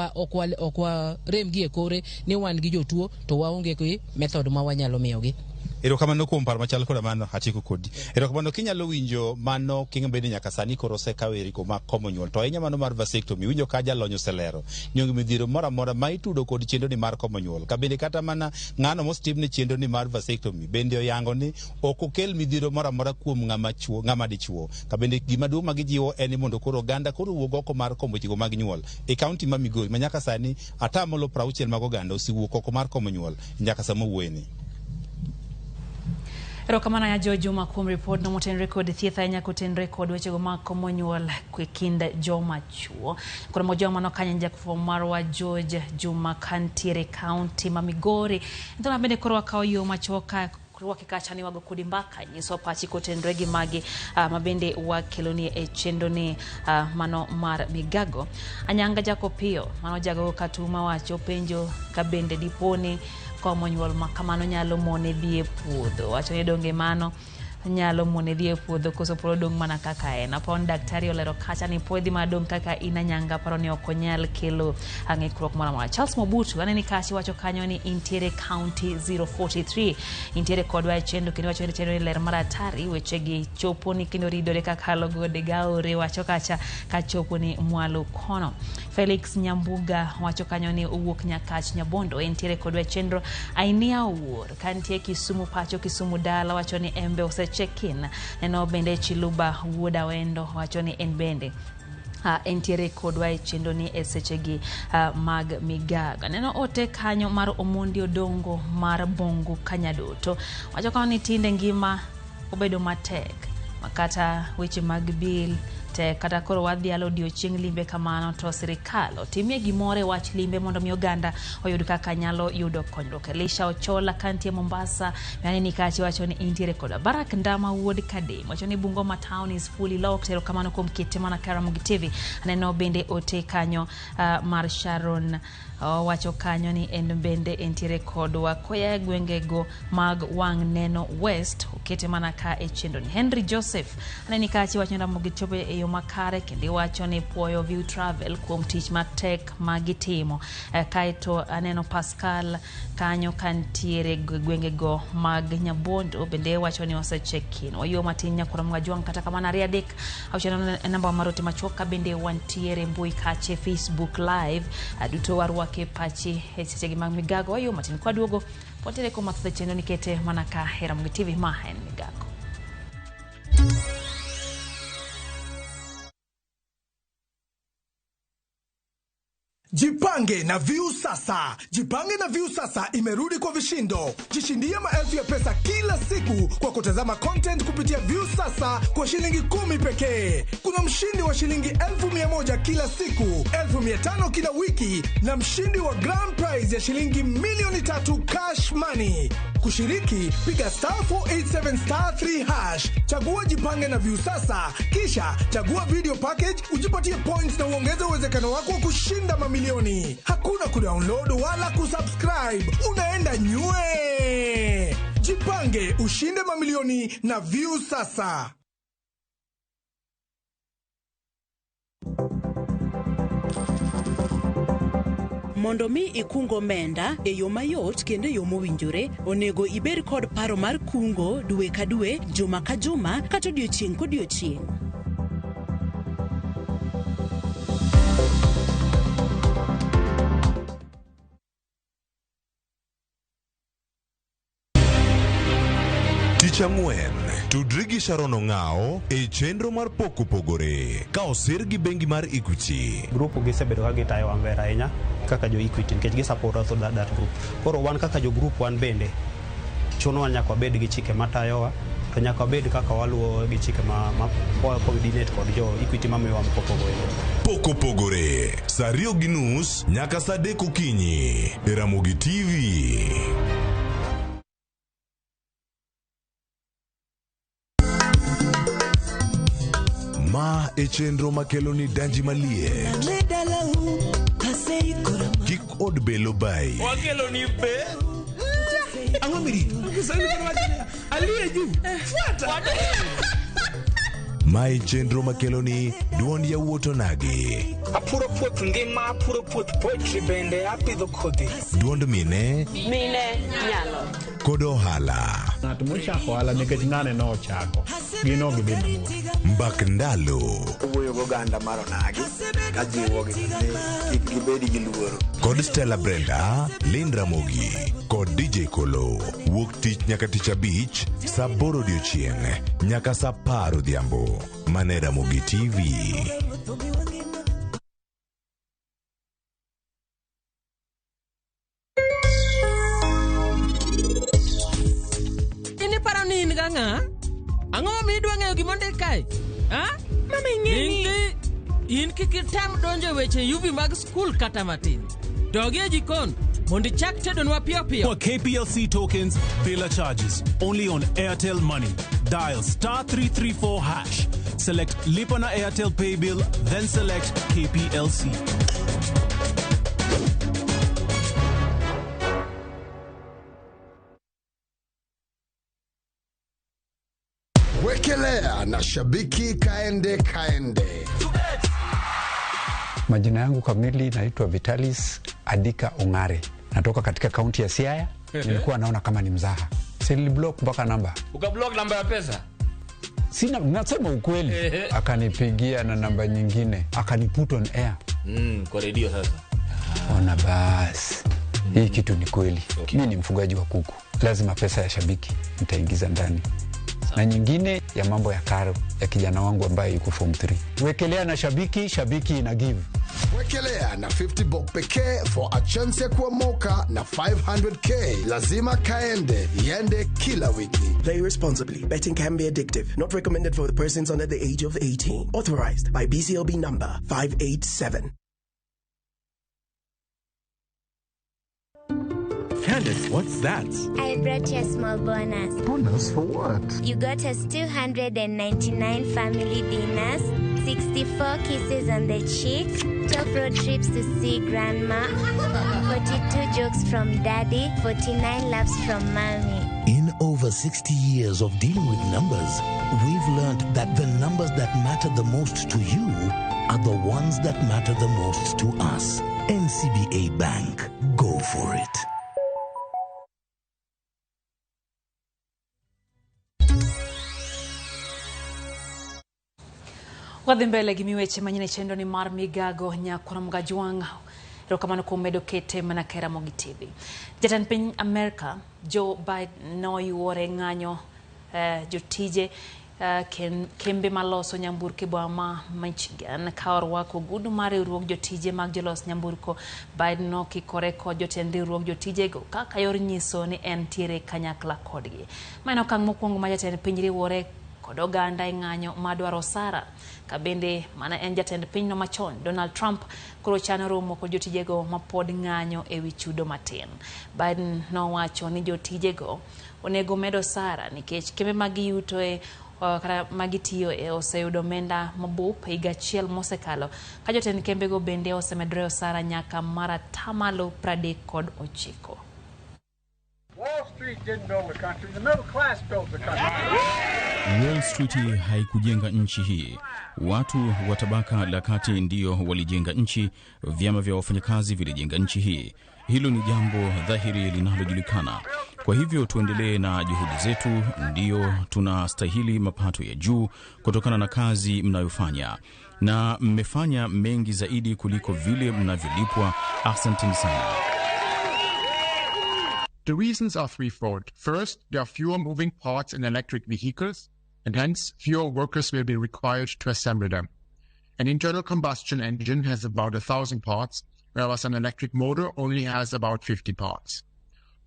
wa rem gi e kore ni wan gi jotuo to waonge gi method ma wanyalo miyogi. Erokamano kuom paro machal koda mano, atieko kodi. Erokamano kinyalo winjo mano kingo bende nyaka sani koro osekawo eriko mag komo nyuol to ahinya mano mar vasectomy. Winjo ka jalony oselero ni onge midhiero moro amora ma itudo kod chenro ni mar komo nyuol. Ka bende kata mana ng'ano mosetimne chenro ni mar vasectomy bende oyango ni ok okel midhiero moro amora kuom ng'ama chuo ng'ama dichuo. Ka bende gima duong' ma gijiwo en ni mondo koro oganda koro wuog oko mar komo wechego mag nyuol e kaunti ma Migori ma nyaka sani 60% mag oganda osewuok oko mar komo nyuol nyaka sama wuoyeni. Erokamano ya Jo Juma kuom ripod no motenore kod thieth ahinya kotenore kod wechego mag komo nyuol e kind joma chuo. Koro mojo mano kanyo en jakfwambo marwa George Juma kantiere kaunti ma Migori. Ntona bende koro wakawo yo machuok ka rwaki kacha ni wago kodi mbaka nyiso pachi kotenore gi magi mabende wakeloni e chenro ni mano mar migago. Anyanga Jakopiyo mano jago Katuma wacho penjo ka bende diponi komo nyuol ma kamano nyalo mone dhi e puodho. Wacho ni donge mano nyalo mone dhi e puodho koso pod odong' mana kaka en. Aparo ni daktari olero kacha ni pod dhi mana dong' kaka in Anyanga, aparo ni ok onyal kelo ng'ikruok moro amora. Charles Mobutu aneni kacha iwacho kanyo ni intiere county 043 intiere kodwa e chenro kendo iwacho ni chenro ni ler mar atari wechegi chopo ni kendo ridore kakalo gode gaore wacho kacha kachopo ni mwalo kono. Felix Nyambuga wacho kanyo ni owuok Nyakach Nyabondo entiere kodwa e chenro. Ainia Owuor kantie Kisumu pacho Kisumu dala wacho ni embe ose check in. Neno bende Chiluba wuod Awendo wacho ni en bende entiere kodwa e chenro ni e sechegi mag migago. Neno ote kanyo mar Omondi Odongo mar Bongo Kanyadoto wacho kanyo ni tinde ngima obedo matek makata weche mag bill tek kata koro wadhialo odiochieng' limbe kamano to sirikal otimie gimoro e wach limbe mondo mi oganda oyud kaka nyalo yudo konyruok. Elisha Ochola kantie Mombasa aneni kacha wacho ni intiere koda Barak Ndama wuod Kadem wacho ni Bungoma town is fully locked. Erokamano kuom kite mana ka Ramogi TV. Aneno bende ote kanyo mar Sharon owacho kanyo ni en bende entiere kodwa koya e gwengego mag wang' neno West okete mana ka e chenro ni. Henry Joseph aneni kacha iwacho ni Ramogi chopo e yo makare kendo iwacho ni puoyo View Travel kuom tich matek ma gitimo. Kaeto aneno Pascal kanyo kantiere gwengego mag Nyabondo bende wacho ni ose check in. Wayuo matin nyakora Mwajwang' kata kamano 2 3 6 en namba mar ote machuok ka bende wantiere mbui kache Facebook live duto warwake pachi e sechegi mag migago. Wayuo matin kwaduogo wantiere kuma thoth e chenro nikete mana ka e Ramogi TV ma en migago. Jipange na View Sasa. Jipange na View Sasa imerudi kwa vishindo. Jishindie maelfu ya pesa kila siku kwa kutazama content kupitia View Sasa kwa shilingi 10 pekee. Kuna mshindi wa shilingi 100,000 kila siku, 500,000 kila wiki na mshindi wa grand prize ya shilingi 3,000,000 cash money. Kushiriki, piga star 487 star 3 hash, chagua Jipange na View Sasa, kisha chagua video package, ujipatie points na uongeze uwezekano wako wa kushinda mamilioni. Hakuna kudownload wala kusubscribe, unaenda nywe. Jipange ushinde mamilioni na View Sasa. Mondo mi ikung omenda e yo mayot kendo e yo mowinjore, onego ibed kod paro mar kungo dwe ka dwe, juma ka juma, kata odiochieng' kodiochieng'. Tich ang'wen, tudri gi Sharon Ong'ao e chenro mar Pok Opogore ka osir gi bengi mar Equity. Group gisebedo ka gitayo maber ahinya kaka jo Equity nikech gi support us that group. Koro wan kaka jo group wan bende chunowa nyaka wabed gi chike matayowa to nyaka wabed kaka waluwo gi chike ma coordinate kod jo Equity mamiyowa mopogore. Pok Opogore, saa 2:30 nyaka saa 3 okinyi e Ramogi TV. Ma e chenro makelo ni danji maliet. Kik od belo bai. Wakelo ni be. Ang'o mirito? Aliye juu. Fuata. Ma e chenro makelo ni duond yawuot onagi. Apuro puoth ngima, apuro puoth poetry bende apidho kodhi. Duond mine. Mine nyalo. Kod ohala. Ng'at mochako ohala nikech ng'ane nochako. Gin ok gidhi mabor. Mbak ndalo. Owuoyo gi oganda mar onagi ka jiwogi ni kik gibed gi luoro. Kod Stella Brenda, Lynn Ramogi kod DJ Kolo. Wuok tich nyaka tich abich, saa 8 odiochieng' nyaka saa 10 odhiambo. Mane Ramogi TV. In iparo ni in gang'a? Ang'o momiyo idwa ng'eyo gima ondik kae? Ha? Mama ing'e ni In kik item donjo e weche yuvi mag skul kata matin. Dogi e jikon mondo ichak tedonwa piyo piyo. For KPLC tokens, bila charges. Only on Airtel Money. Dial *334#. Select Lipa na Airtel Pay Bill, then select KPLC. Wekelea na shabiki kaende kaende. Majina yangu kamili naitwa Vitalis Adika Ongare, natoka katika kaunti ya Siaya. Nilikuwa naona kama ni mzaha, siliblock mpaka namba. Ukablock namba ya pesa? Sina, nasema ukweli. Akanipigia na namba nyingine, akaniput on air. Kwa redio sasa. Ona basi, hii kitu ni kweli. Okay. Mi ni mfugaji wa kuku, lazima pesa ya shabiki nitaingiza ndani na nyingine ya mambo ya karo ya kijana wangu ambaye yuko form 3. Wekelea na shabiki, shabiki ina give. Wekelea na 50 bob pekee for a chance ya kuomoka na 500k. Lazima kaende, iende kila wiki. Play responsibly. Betting can be addictive. Not recommended for persons under the age of 18. Authorized by BCLB number 587. Candace, what's that? I brought you a small bonus. Bonus for what? You got us 299 family dinners, 64 kisses on the cheek, 12 road trips to see grandma, 42 jokes from daddy, 49 laughs from mommy. In over 60 years of dealing with numbers, we've learned that the numbers that matter the most to you are the ones that matter the most to us. NCBA Bank. Go for it. Wadhi mbele gi miweche manyien e chenro ni mar migago nyakwar Mgajwang'. Erokamano kuom medo kete mana ka Ramogi TV. Jatend piny Amerka Joe Biden noyuore ng'anyo jotije kembe maloso nyamburko e boma ma Michigan ka orwako ogudu mar riwruog jotije mag jolos nyamburko. Biden nokikore kod jotend riwruog jotijego kaka yor nyiso ni en tiere kanyakla kodgi. Ma en okang' mokwongo ma jatend piny riwore kod oganda e ng'anyo madwaro osara. Ka bende mana en jatend pinyno machon Donald Trump koro chano romo kod jotijego mapod ng'anyo ewi chudo matin. Biden nowacho ni jotijego onego med osara nikech kembe magiyutoe kata magitiyoe oseyudo omenda mabup higa achiel mosekalo ka jotend kembego bende osemedore osara nyaka mar 39%. Wall Street didn't build the country. The middle class built the country. Wall Street haikujenga nchi hii. Watu wa tabaka la kati ndio walijenga nchi, vyama vya wafanyakazi vilijenga nchi hii. Hilo ni jambo dhahiri linalojulikana. Kwa hivyo tuendelee na juhudi zetu, ndio tunastahili mapato ya juu kutokana na kazi mnayofanya. Na mmefanya mengi zaidi kuliko vile mnavyolipwa. Asanteni sana. The reasons are threefold. First, there are fewer moving parts in electric vehicles, and hence fewer workers will be required to assemble them. An internal combustion engine has about 1,000 parts, whereas an electric motor only has about 50 parts.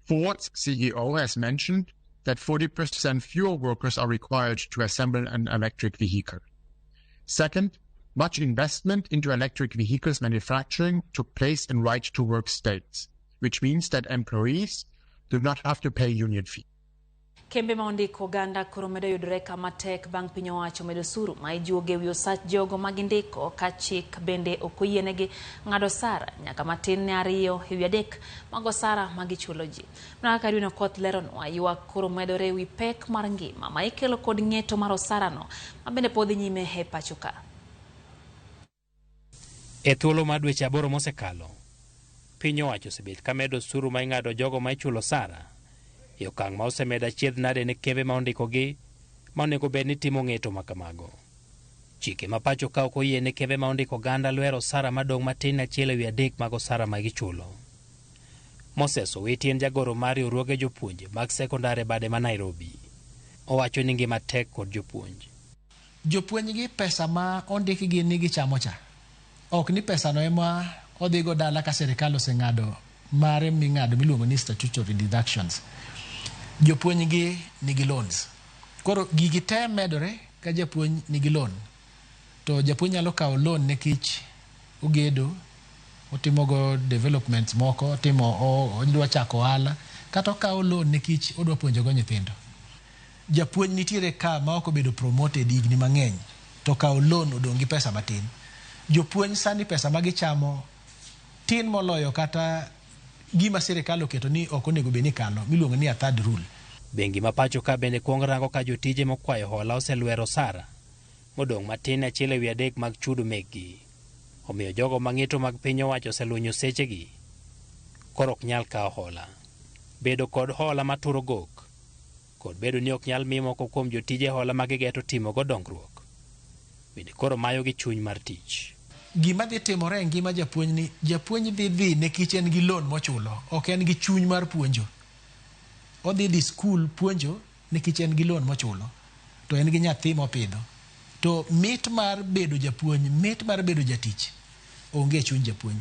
Ford's CEO has mentioned that 40% fewer workers are required to assemble an electric vehicle. Second, much investment into electric vehicles manufacturing took place in right-to-work states, which means that employees do not have to pay union fees. Kembe ma ondiko oganda koro medo yudore kama tek bang' piny owacho medo osuru ma ijuogo ewi osach jogo ma gindiko ka chik bende ok oyienegi ng'ado osara nyaka matin ne 2/3 mag osara ma gichulo ji. Mana kaka Edwin Okoth leronwa, ywak koro medore ewi pek mar ngima ma ikelo kod ng'eto mar osarano ma bende pod dhi nyime e pacho ka. E thuolo mar dweche 8 mosekalo, piny owacho osebet ka medo osuru ma ing'ado jogo ma ichulo osara e okang' ma osemedo achiedh nade ne kembe ma ondikogi ma onego bed ni timo ng'eto ma kamago. Chike ma pacho ka ok oyie ne kembe ma ondiko oganda lwero osara madong' matin 1/3 mag osara ma gichulo. Moses Owiti en jagoro mar riwruoge jopuonje mag sekondar e bade ma Nairobi. Owacho ni ngima tek kod jopuonj. Jopuonj gi pesa ma ondikgi ni gichamo cha, ok ni pesa no ema odhigo dala ka sirikal oseng'ado mare ming'ado miluongo ni statutory deductions. Jopuonj gi nigi loans. Koro gigi te medore ka japuonj nigi loan. To japuonj nyalo kawo loan nikech ogedo, otimogo developments moko, odwa chako ohala, kata okawo loan nikech odwa puonjogo nyithindo. Japuonj nitiere ka ma ok obedo promoted higni mang'eny, to kawo loan odong' gi pesa matin. Jopuonj sani pesa ma gichamo tin moloyo kata gima sirikal oketo ni ok onego bed ni kalo, miluongo ni a third rule. Bengi ma pacho ka bende kuong rango ka jotije mokwayo hola oselwero osara modong' matin 1/3 mag chudo mekgi. Omiyo jogo ma ng'eto mag piny owacho oselunyo sechegi, koro ok nyal kawo hola. Bedo kod hola maturo gok, kod bedo ni ok nyal mi moko kuom jotije hola ma gigeto timogo dongruok, bende koro mayo gi chuny mar tich. Gima dhi timore e ngima japuonj ni, japuonj dhi nikech en gi loan mochulo, ok en gi chuny mar puonjo. Odhi dhi skul puonjo nikech en gi loan mochulo, to en gi nyathi mopidho. To mit mar bedo japuonj, mit mar bedo jatich, onge e chuny japuonj.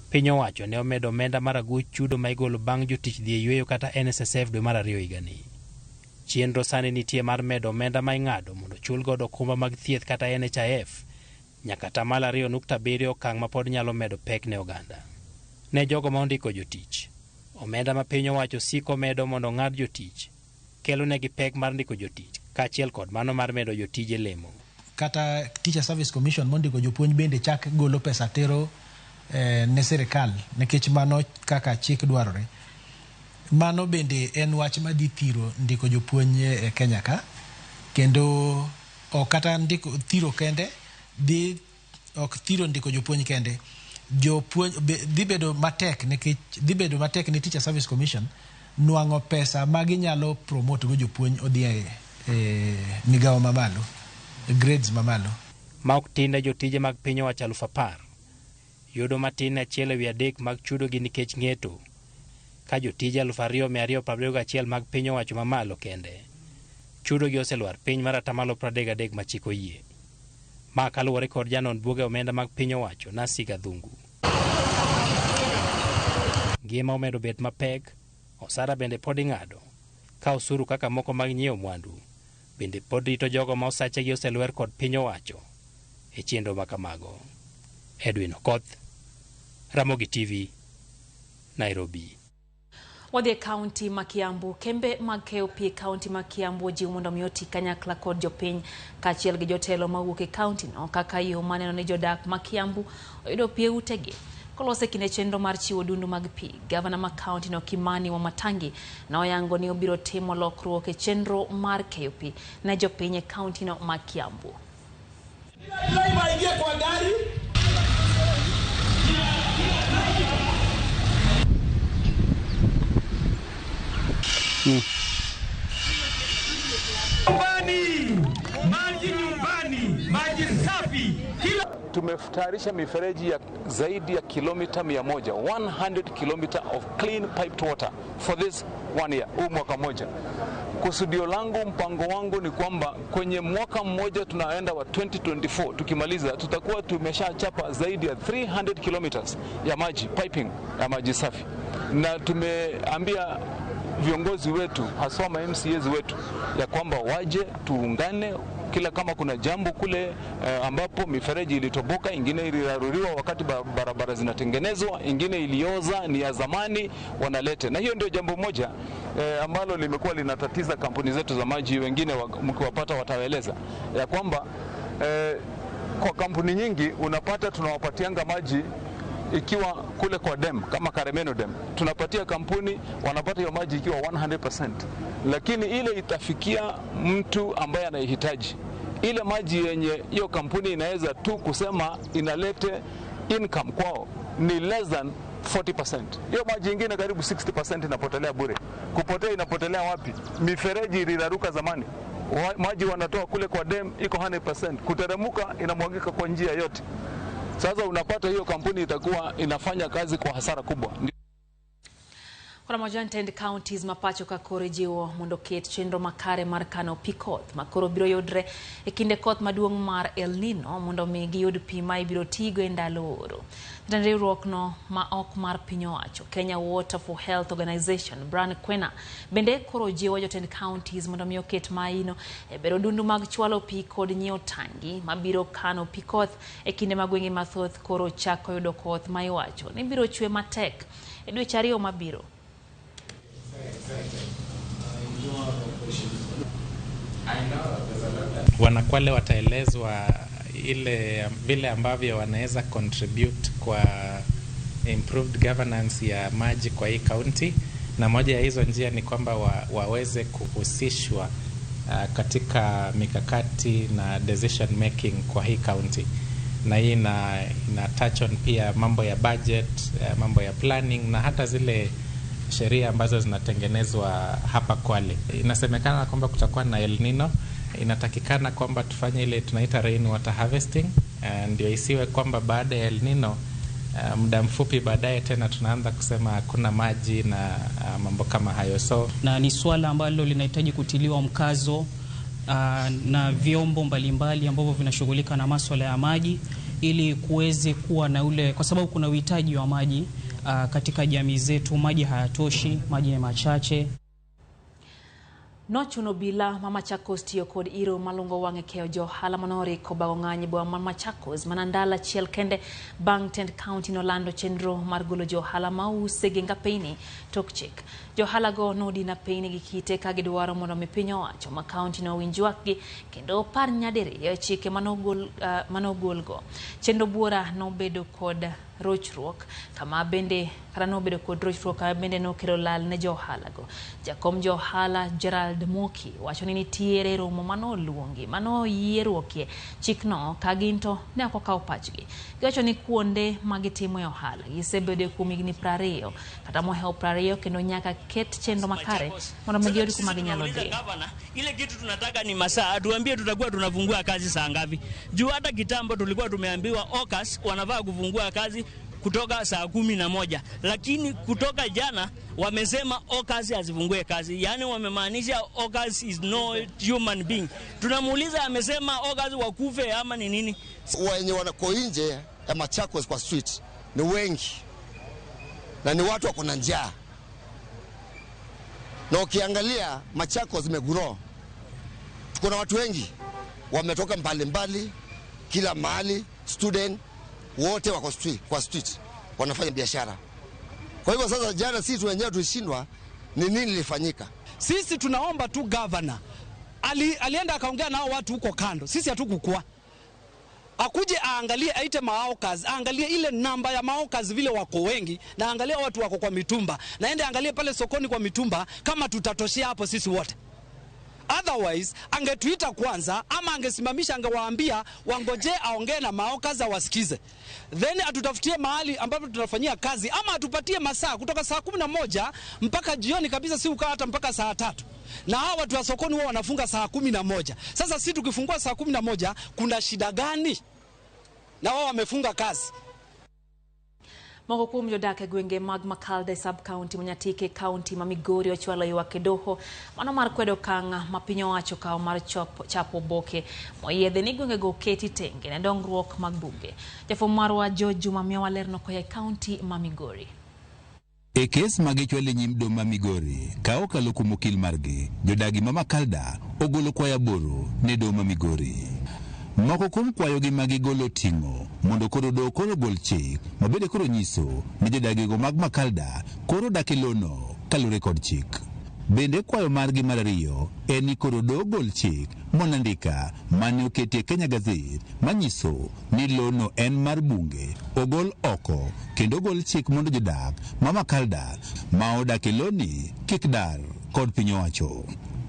Piny owacho ne omedo omenda mar aguch chudo ma igolo bang' jotich dhi e yweyo kata NSSF dwe mar 2 higani. Chenro sani nitie mar medo omenda ma ing'ado mondo chul godo okumba mag thieth kata NHIF nyaka 2.7, okang' ma pod nyalo medo pek ne oganda. Ne jogo ma ondiko jotich, omenda ma piny owacho siko medo mondo ong'ad jotich kelo negi pek mar ndiko jotich kaachiel kod mano mar medo jotije lemo. Kata Teacher Service Commission mondiko jopuonj bende chak golo pesa tero ne sirikal nikech mano kaka chik dwarore. Mano bende en wach madhi thiro ndiko jopuonj e Kenya ka, kendo ok kata ndiko thiro kende, dhi ok thiro ndiko jopuonj kende. Jopuonj dhi bedo matek nikech dhi bedo matek ni Teacher Service Commission nwang'o pesa ma ginyalo promote go jopuonj odhi e migawo mamalo, grades mamalo. Ma ok tin ne jotije mag piny owacho 10,000 yudo matin ne 1/3 mag chudogi nikech ng'eto, ka jotije 2,221 mag piny owacho mamalo kende chudogi oselwar piny mar 33% ma chik oyie. Ma kaluwore kod janon buge omenda mag piny owacho Nancy Gathungu. Ngima omedo bet mapek, osara bende pod ing'ado, ka osuru kaka moko mag nyiewo mwandu bende pod rito jogo ma osachegi oselwer kod piny owacho e chenro ma kamago. Edwin Okoth, Ramogi TV, Nairobi. Wadhi e kaunti ma Kiambu. Kembe mag keyo pi e kaunti ma Kiambu ojiw mondo mi oti kanyakla kod jopiny kaachiel gi jotelo mawuok e kaunti no kaka yo maneno ni jodak ma Kiambu oyudo pi e utegi. Kolose kinde chenro mar chiwo dundu mag pi, gavana ma kaunti no Kimani Wamatangi noyango ni obiro timo lokruok e chenro mar keyo pi ne jopiny e kaunti no ma Kiambu. Nyumbani, maji nyumbani, maji safi. Kila tumetayarisha mifereji ya zaidi ya kilomita 100, 100 kilometer of clean piped water for this 1 year, huu mwaka moja. Kusudio langu, mpango wangu ni kwamba kwenye mwaka mmoja tunaenda wa 2024, tukimaliza tutakuwa tumeshachapa zaidi ya 300 kilometers ya maji, piping ya maji safi. Na tumeambia viongozi wetu haswa ma MCAs wetu ya kwamba waje tuungane kila kama kuna jambo kule ambapo mifereji ilitoboka, ingine iliraruriwa wakati barabara zinatengenezwa, ingine ilioza ni ya zamani, wanalete. Na hiyo ndio jambo moja ambalo limekuwa linatatiza kampuni zetu za maji. Wengine mkiwapata wataeleza ya kwamba kwa kampuni nyingi unapata tunawapatianga maji ikiwa kule kwa dam kama Karemeno Dam, tunapatia kampuni wanapata hiyo maji ikiwa 100%, lakini ile itafikia mtu ambaye anaihitaji ile maji yenye hiyo kampuni inaweza tu kusema inalete income kwao ni less than 40%. Hiyo maji ingine karibu 60% inapotelea bure. Kupotea inapotelea wapi? Mifereji iliraruka zamani, maji wanatoa kule kwa dam iko 100%, kuteremuka inamwagika kwa njia yote. Sasa unapata hiyo kampuni itakuwa inafanya kazi kwa hasara kubwa. Koro jotend counties ma pacho ka koro jiwo mondo oket chenro makare mar kano pi koth ma koro biro yudre e kinde koth maduong' mar El Nino mondo mi giyud pi ma ibiro tigo e ndalo oro. Jatend riwruokno ma ok mar piny owacho Kenya Water for Health Organization Brian Kwena bende koro jiwo jotend counties mondo mi oket maino e bero dundu mag chwalo pi kod nyiewo tangi mabiro kano pi koth e kinde ma gwenge mathoth koro chako yudo koth ma iwacho ni biro chwe matek e dweche ariyo mabiro. Wanakwale wataelezwa ile vile ambavyo wanaweza contribute kwa improved governance ya maji kwa hii county, na moja ya hizo njia ni kwamba waweze kuhusishwa katika mikakati na decision making kwa hii county, na hii ina touch on pia mambo ya budget, mambo ya planning na hata zile sheria ambazo zinatengenezwa hapa Kwale. Inasemekana kwamba kutakuwa na El Nino, inatakikana kwamba tufanye ile tunaita rainwater harvesting, ndio isiwe kwamba baada ya El Nino muda mfupi baadaye tena tunaanza kusema hakuna maji na mambo kama hayo. So na ni swala ambalo linahitaji kutiliwa mkazo na vyombo mbalimbali ambavyo vinashughulika na masuala ya maji ili kuweze kuwa na ule, kwa sababu kuna uhitaji wa maji katika jamii zetu. Maji hayatoshi, maji ni machache. Nochuno bila ma Machakos tiyo kod iro malungo wang'e keyo johala manoriko bago ng'anyi boma ma Machakos mana ndalo achiel kende bang' tend county nolando chenro mar golo johala mause gi apeyni tok chik. Johala go nodino apeyni gi kite ka gidwaro mondo mi piny owacho ma county no owinj ywakgi kendo opar nyadiriyo chike manogolgo. Chenro buora nobedo kod rochruok kama bende kata nobedo kod rochruok kama bende nokelo lal ne johala go. Jakom johala Gerald Moki wacho ni nitiere romo manoluongi manoyieruokie chikno ka ginto ne ok okawo pachgi. Giwacho ni kuonde magitimoe ohala gisebedo kuom higni 20 kata mohewo 20 kendo nyaka ket chenro makare mondo mi giyud kuma ginyalo dhiye. Ile kitu tunataka ni masaa, atuambie tutakuwa tunafungua kazi saa ngapi. Juu hata kitambo tulikuwa tumeambiwa Okas wanafaa kufungua kazi kutoka saa 11, lakini kutoka jana wamesema Okas asifungue kazi. Yani wamemaanisha Okas is no human being. Tunamuuliza amesema Okas wakufe ama ni nini? Wenye wanako nje ya Machakos kwa street ni wengi na ni watu wako na njaa, na ukiangalia Machakos imegrow, kuna watu wengi wametoka mbalimbali, kila mahali, student wote wako street, kwa street wanafanya biashara. Kwa hivyo sasa jana sisi wenyewe tulishindwa ni nini lilifanyika. Sisi tunaomba tu governor alienda akaongea nao watu huko kando, sisi hatukukua. Akuje aangalie, aite maokazi, aangalie ile namba ya maokazi vile wako wengi, na angalie watu wako kwa mitumba, naende angalie pale sokoni kwa mitumba kama tutatoshea hapo sisi wote. Otherwise angetuita kwanza, ama angesimamisha, angewaambia wangoje aongee na maokazi wasikize, then atutafutie mahali ambapo tunafanyia kazi, ama atupatie masaa kutoka saa 11 mpaka jioni kabisa, si ukaa hata mpaka saa 3. Na hawa watu wa sokoni wao wanafunga saa 11. Sasa si tukifungua saa 11 kuna shida gani? Na wao wamefunga kazi. Moko kuom jodak e gwenge mag Makalde sub-county ma Nyatike, kaunti ma Migori ochwalo ywak e doho mano mar kwedo okang' ma piny owacho okawo mar chapo oboke moyiedhi ni gwengego oketi tenge ne dongruok mag bunge. Jafwambo marwa George Juma miyowa lerno koa e kaunti ma Migori. E kes ma gichwalo e nyim doho ma Migori ka okalo kuom okil margi, jodagi ma Makalda ogolo kwayo aboro ne doho ma Migori. Moko kuom kwayogi ma gigolo oting'o mondo koro doho koro ogol chik ma bende koro nyiso ni jodagigo mag Makalda koro dak e lono kalure kod chik. Bende kwayo margi mar ariyo en ni koro doho ogol chik monandika mane oketi e Kenya Gazette manyiso ni lono en mar bunge ogol oko kendo ogol chik mondo jodak ma Makalda ma odak e loni kik dar kod piny owacho.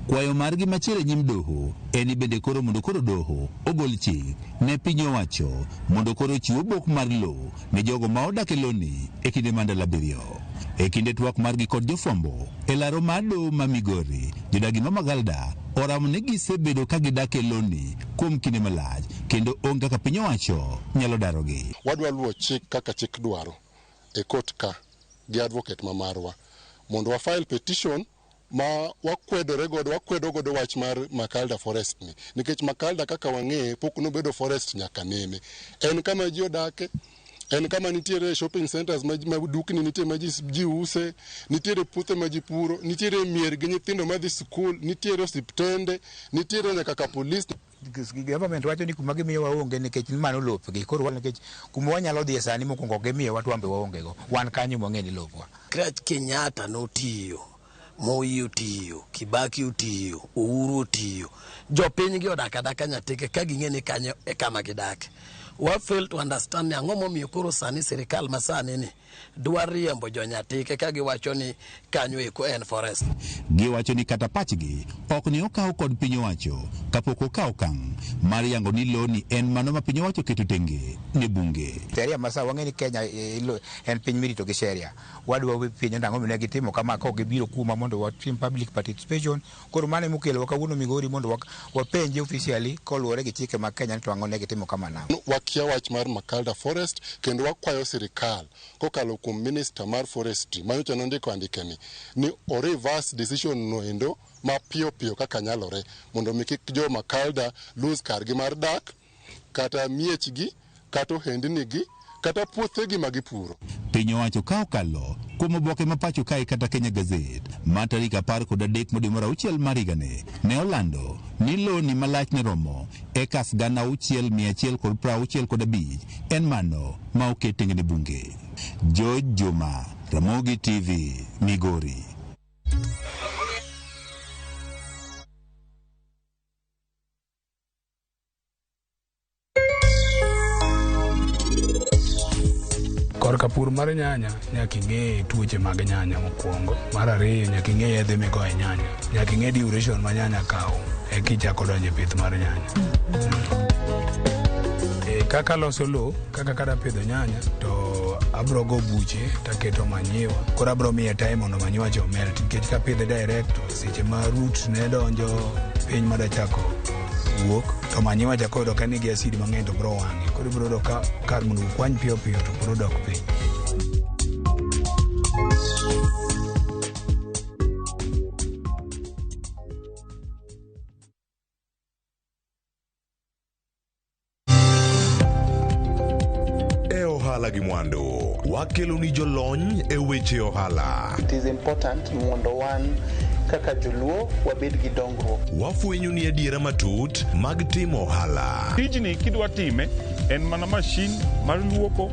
Kwayo margi machielo e nyim doho en ni bende koro mondo koro doho ogol chik ne piny owacho mondo koro ochiw obok mar lowo ne jogo ma odak e loni e kinde mar ndalo abiriyo. E kinde twak margi kod jofwambo e laro mar doho ma Migori, jodagi ma Magalda oramo ni gisebedo ka gidak e loni kuom kinde malach kendo onge kaka piny owacho nyalo darogi. Wadwa luwo chik kaka chik dwaro e court ka gi advocate ma marwa mondo wa file petition ma wakwedore godo, wakwedo godo wach mar Makalda Forest ni, nikech Makalda kaka wang'eye pok nobedo forest nyaka nene. En kama ji odake, en kama nitiere shopping centers ma dukni nitie ma ji use, nitiere puothe ma ji puro, nitiere mier gi nyithindo madhi sikul, nitiere osiptende, nitiere nyaka ka polis. Government wacho ni kuma gimiyo waonge nikech mano lopgi. Koro wan nikech kuma wanyalo dhiye sani mokwongo ok gimiyowa to wan be waonge go. Wan kanyo mwang'e ni lopwa. Krach Kenyatta notiyo, Moi otiyo, Kibaki otiyo, Uhuru otiyo. Jopiny gi odak adaka Nyatike ka ging'e ni kanyo e kama gidake. Wa fail to understand ni ang'o momiyo koro sani sirikal masani ni dwa riembo jo Nyatike ka giwacho ni kanyo eko en forest. Giwacho ni kata pachgi ok ne okaw kod piny owacho kapok okaw okang' mar yango ni loni en mano ma piny owacho keto tenge ne bunge. Sheria ma sa wang'e ni Kenya en piny mirito gi sheria. Wadwa penjo ni ang'o ne gitimo kama ka ok gibiro kuma mondo watim public participation. Koro mano emokelowa kawuono Migori mondo wapenje officially koluwore gi chike mag Kenya ni to ang'o ne gitimo kama nang'o. Wakia wach mar Makalda Forest kendo wakwayo sirikal kokalo kuom minister mar forestry manyocha nondiko andike ni o reverse decision no endo mapiyo piyo kaka nyalore mondo mi kik jo Makalda lose kargi mar dak kata miechgi kata ohendnigi kata puothegi ma gipuro. Piny owacho ka okalo kuom oboke ma pacho kae kata Kenya Gazette ma tarik 13 dwe mar auchiel mar higani ne olando ni loni malach ne romo ekas 6,165 en mano ma oket tenge ne bunge. George Juma, Ramogi TV, Migori. Korka pur mar nyanya, nyaka ing'e tuoche mag nyanya mokwongo. Mar ariyo, nyaka ing'e yedhe migoyo e nyanya. Nyaka ing'e duration ma nyanya kawo eka ichako donjo e pith mar nyanya. Kaka loso lowo, kaka kada pidho nyanya, to abro go buche taketo manyiwa. Koro abro miye time mondo manyiwa cha omelt. Nikech kapidhe direct to seche ma root ne donjo piny madachako wuok, to manyiwa cha koyudo ka nigi acid mang'eny to bro wang'e. Koro ibro yudo ka kar mondo okwany piyo piyo to bro dok piny. E ohala gi mwandu, wakelo ni jolony e weche ohala. It is important mondo wan kaka joluo wabed gi dongruok. Wafwenyo ni adiera matut mag timo ohala. Tijni kidwa time en mana mashin mar luoko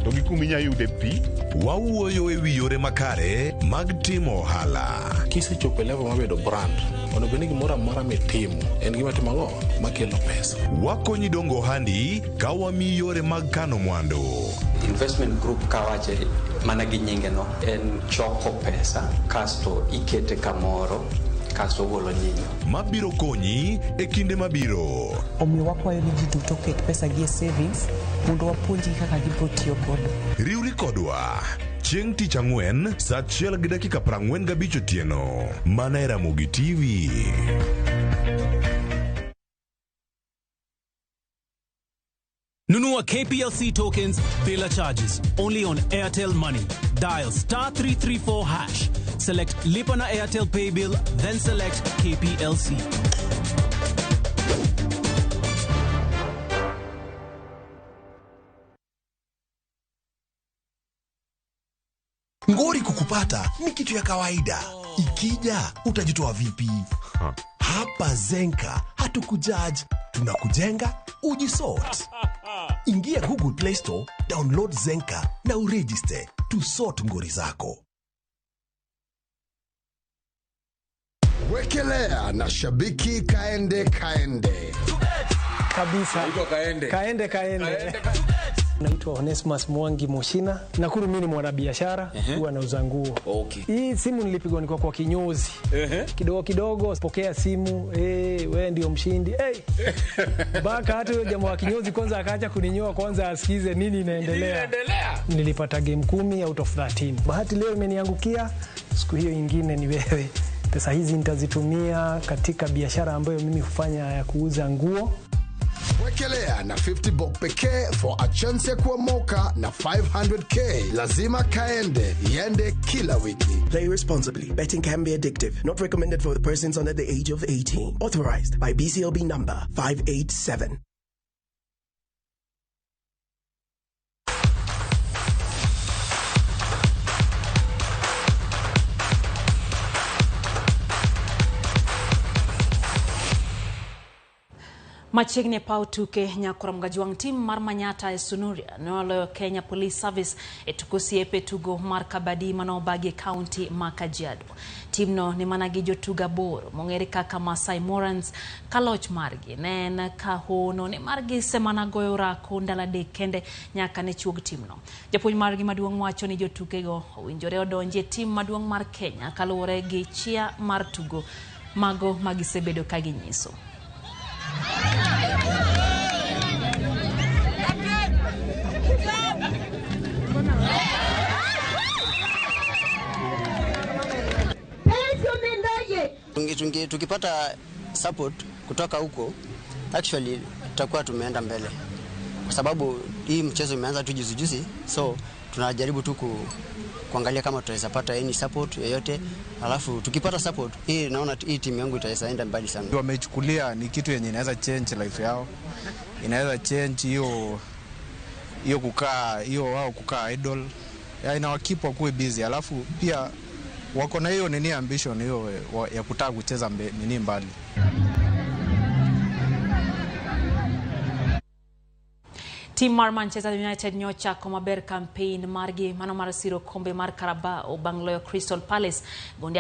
to gi kuma inya yude pi. Wawuoyo e wi yore makare mag timo ohala. Kisechopo e level mar bedo brand, onego bed ni gimoro amora mitimo en gima timo ang'o makelo pesa. Wakonyi dongo ohandi ka wamiyi yore mag kano mwandu. Investment group kawache mana gi nyinge no en choko pesa kasto ikete kamoro kasto ogolo nyinyo. Mabiro konyi e kinde mabiro. Omiyo wakwayo ni ji duto oket pesa gi e savings mondo wapuonjgi kaka gibiro tiyo godo. Riwri kodwa chieng' tich ang'wen saa 1:45 otieno mana e Ramogi TV. Nunua Nunua KPLC tokens bila charges only on Airtel Money. Dial star 334 hash. Select Lipa na Airtel Pay Bill, then select KPLC. Ngori kukupata ni kitu ya kawaida. Ikija utajitoa vipi? Hapa Zenka hatukujudge, tunakujenga ujisort. Ingia Google Play Store, download Zenka na uregister tusort ngori zako. Wekelea na shabiki kaende kaende. Kabisa. Kaende. Kaende kaende. Naitwa Onesmus Mwangi Moshina. Nakuru mimi ni mwanabiashara, huwa nauza nguo. Okay. Hii simu nilipigwa nilikuwa kwa kinyozi. Kidogo kidogo pokea simu, wewe ndio mshindi. Hey. Baka hata huyo jamaa wa kinyozi kwanza akaacha kuninyoa kwanza asikize nini inaendelea. Nilipata game 10 out of 13. Bahati leo imeniangukia, siku hiyo ingine ni wewe. Pesa hizi nitazitumia katika biashara ambayo mimi hufanya ya kuuza nguo. Wekelea na 50 bob pekee for a chance ya kuomoka na 500k. Lazima kaende, iende kila wiki. Play responsibly. Betting can be addictive. Not recommended for persons under the age of 18. Authorized by BCLB number 587. Machiegni e paw tuke nyakora Mgajwang' tim mar Manyatta e Sunuria noloyo Kenya Police Service e tuko osiepe tugo mar kabadi manobagi e kaunti ma Kajiado. Timno ni mana gi jotugo 8 mong'ere kaka Masai Morans ka loch margi ne en kahono ni margi semana goyo orako ndalo 3 kende nyaka ne chuog timno. Japuonj margi maduong' wacho ni jotukego owinjore odonji e tim maduong' mar Kenya kaluwore gi chia mar tugo mago magisebedo ka ginyiso. Tukipata support kutoka huko actually tutakuwa tumeenda mbele, kwa sababu hii mchezo imeanza tu juzi juzi, so tunajaribu tu kuangalia kama tutaweza pata any support yoyote, alafu tukipata support hii naona hii timu yangu itaweza enda mbali sana. Wamechukulia ni kitu yenye inaweza change life yao, inaweza change hiyo kukaa hiyo wao kukaa idle, ya inawakeep wakuwe busy, alafu pia wako na hiyo nini ambition hiyo ya kutaka kucheza nini mbali. Tim mar Manchester United nyochako maber campaign margi mano mar siro kombe mar Carabao bang' loyo Crystal Palace gonde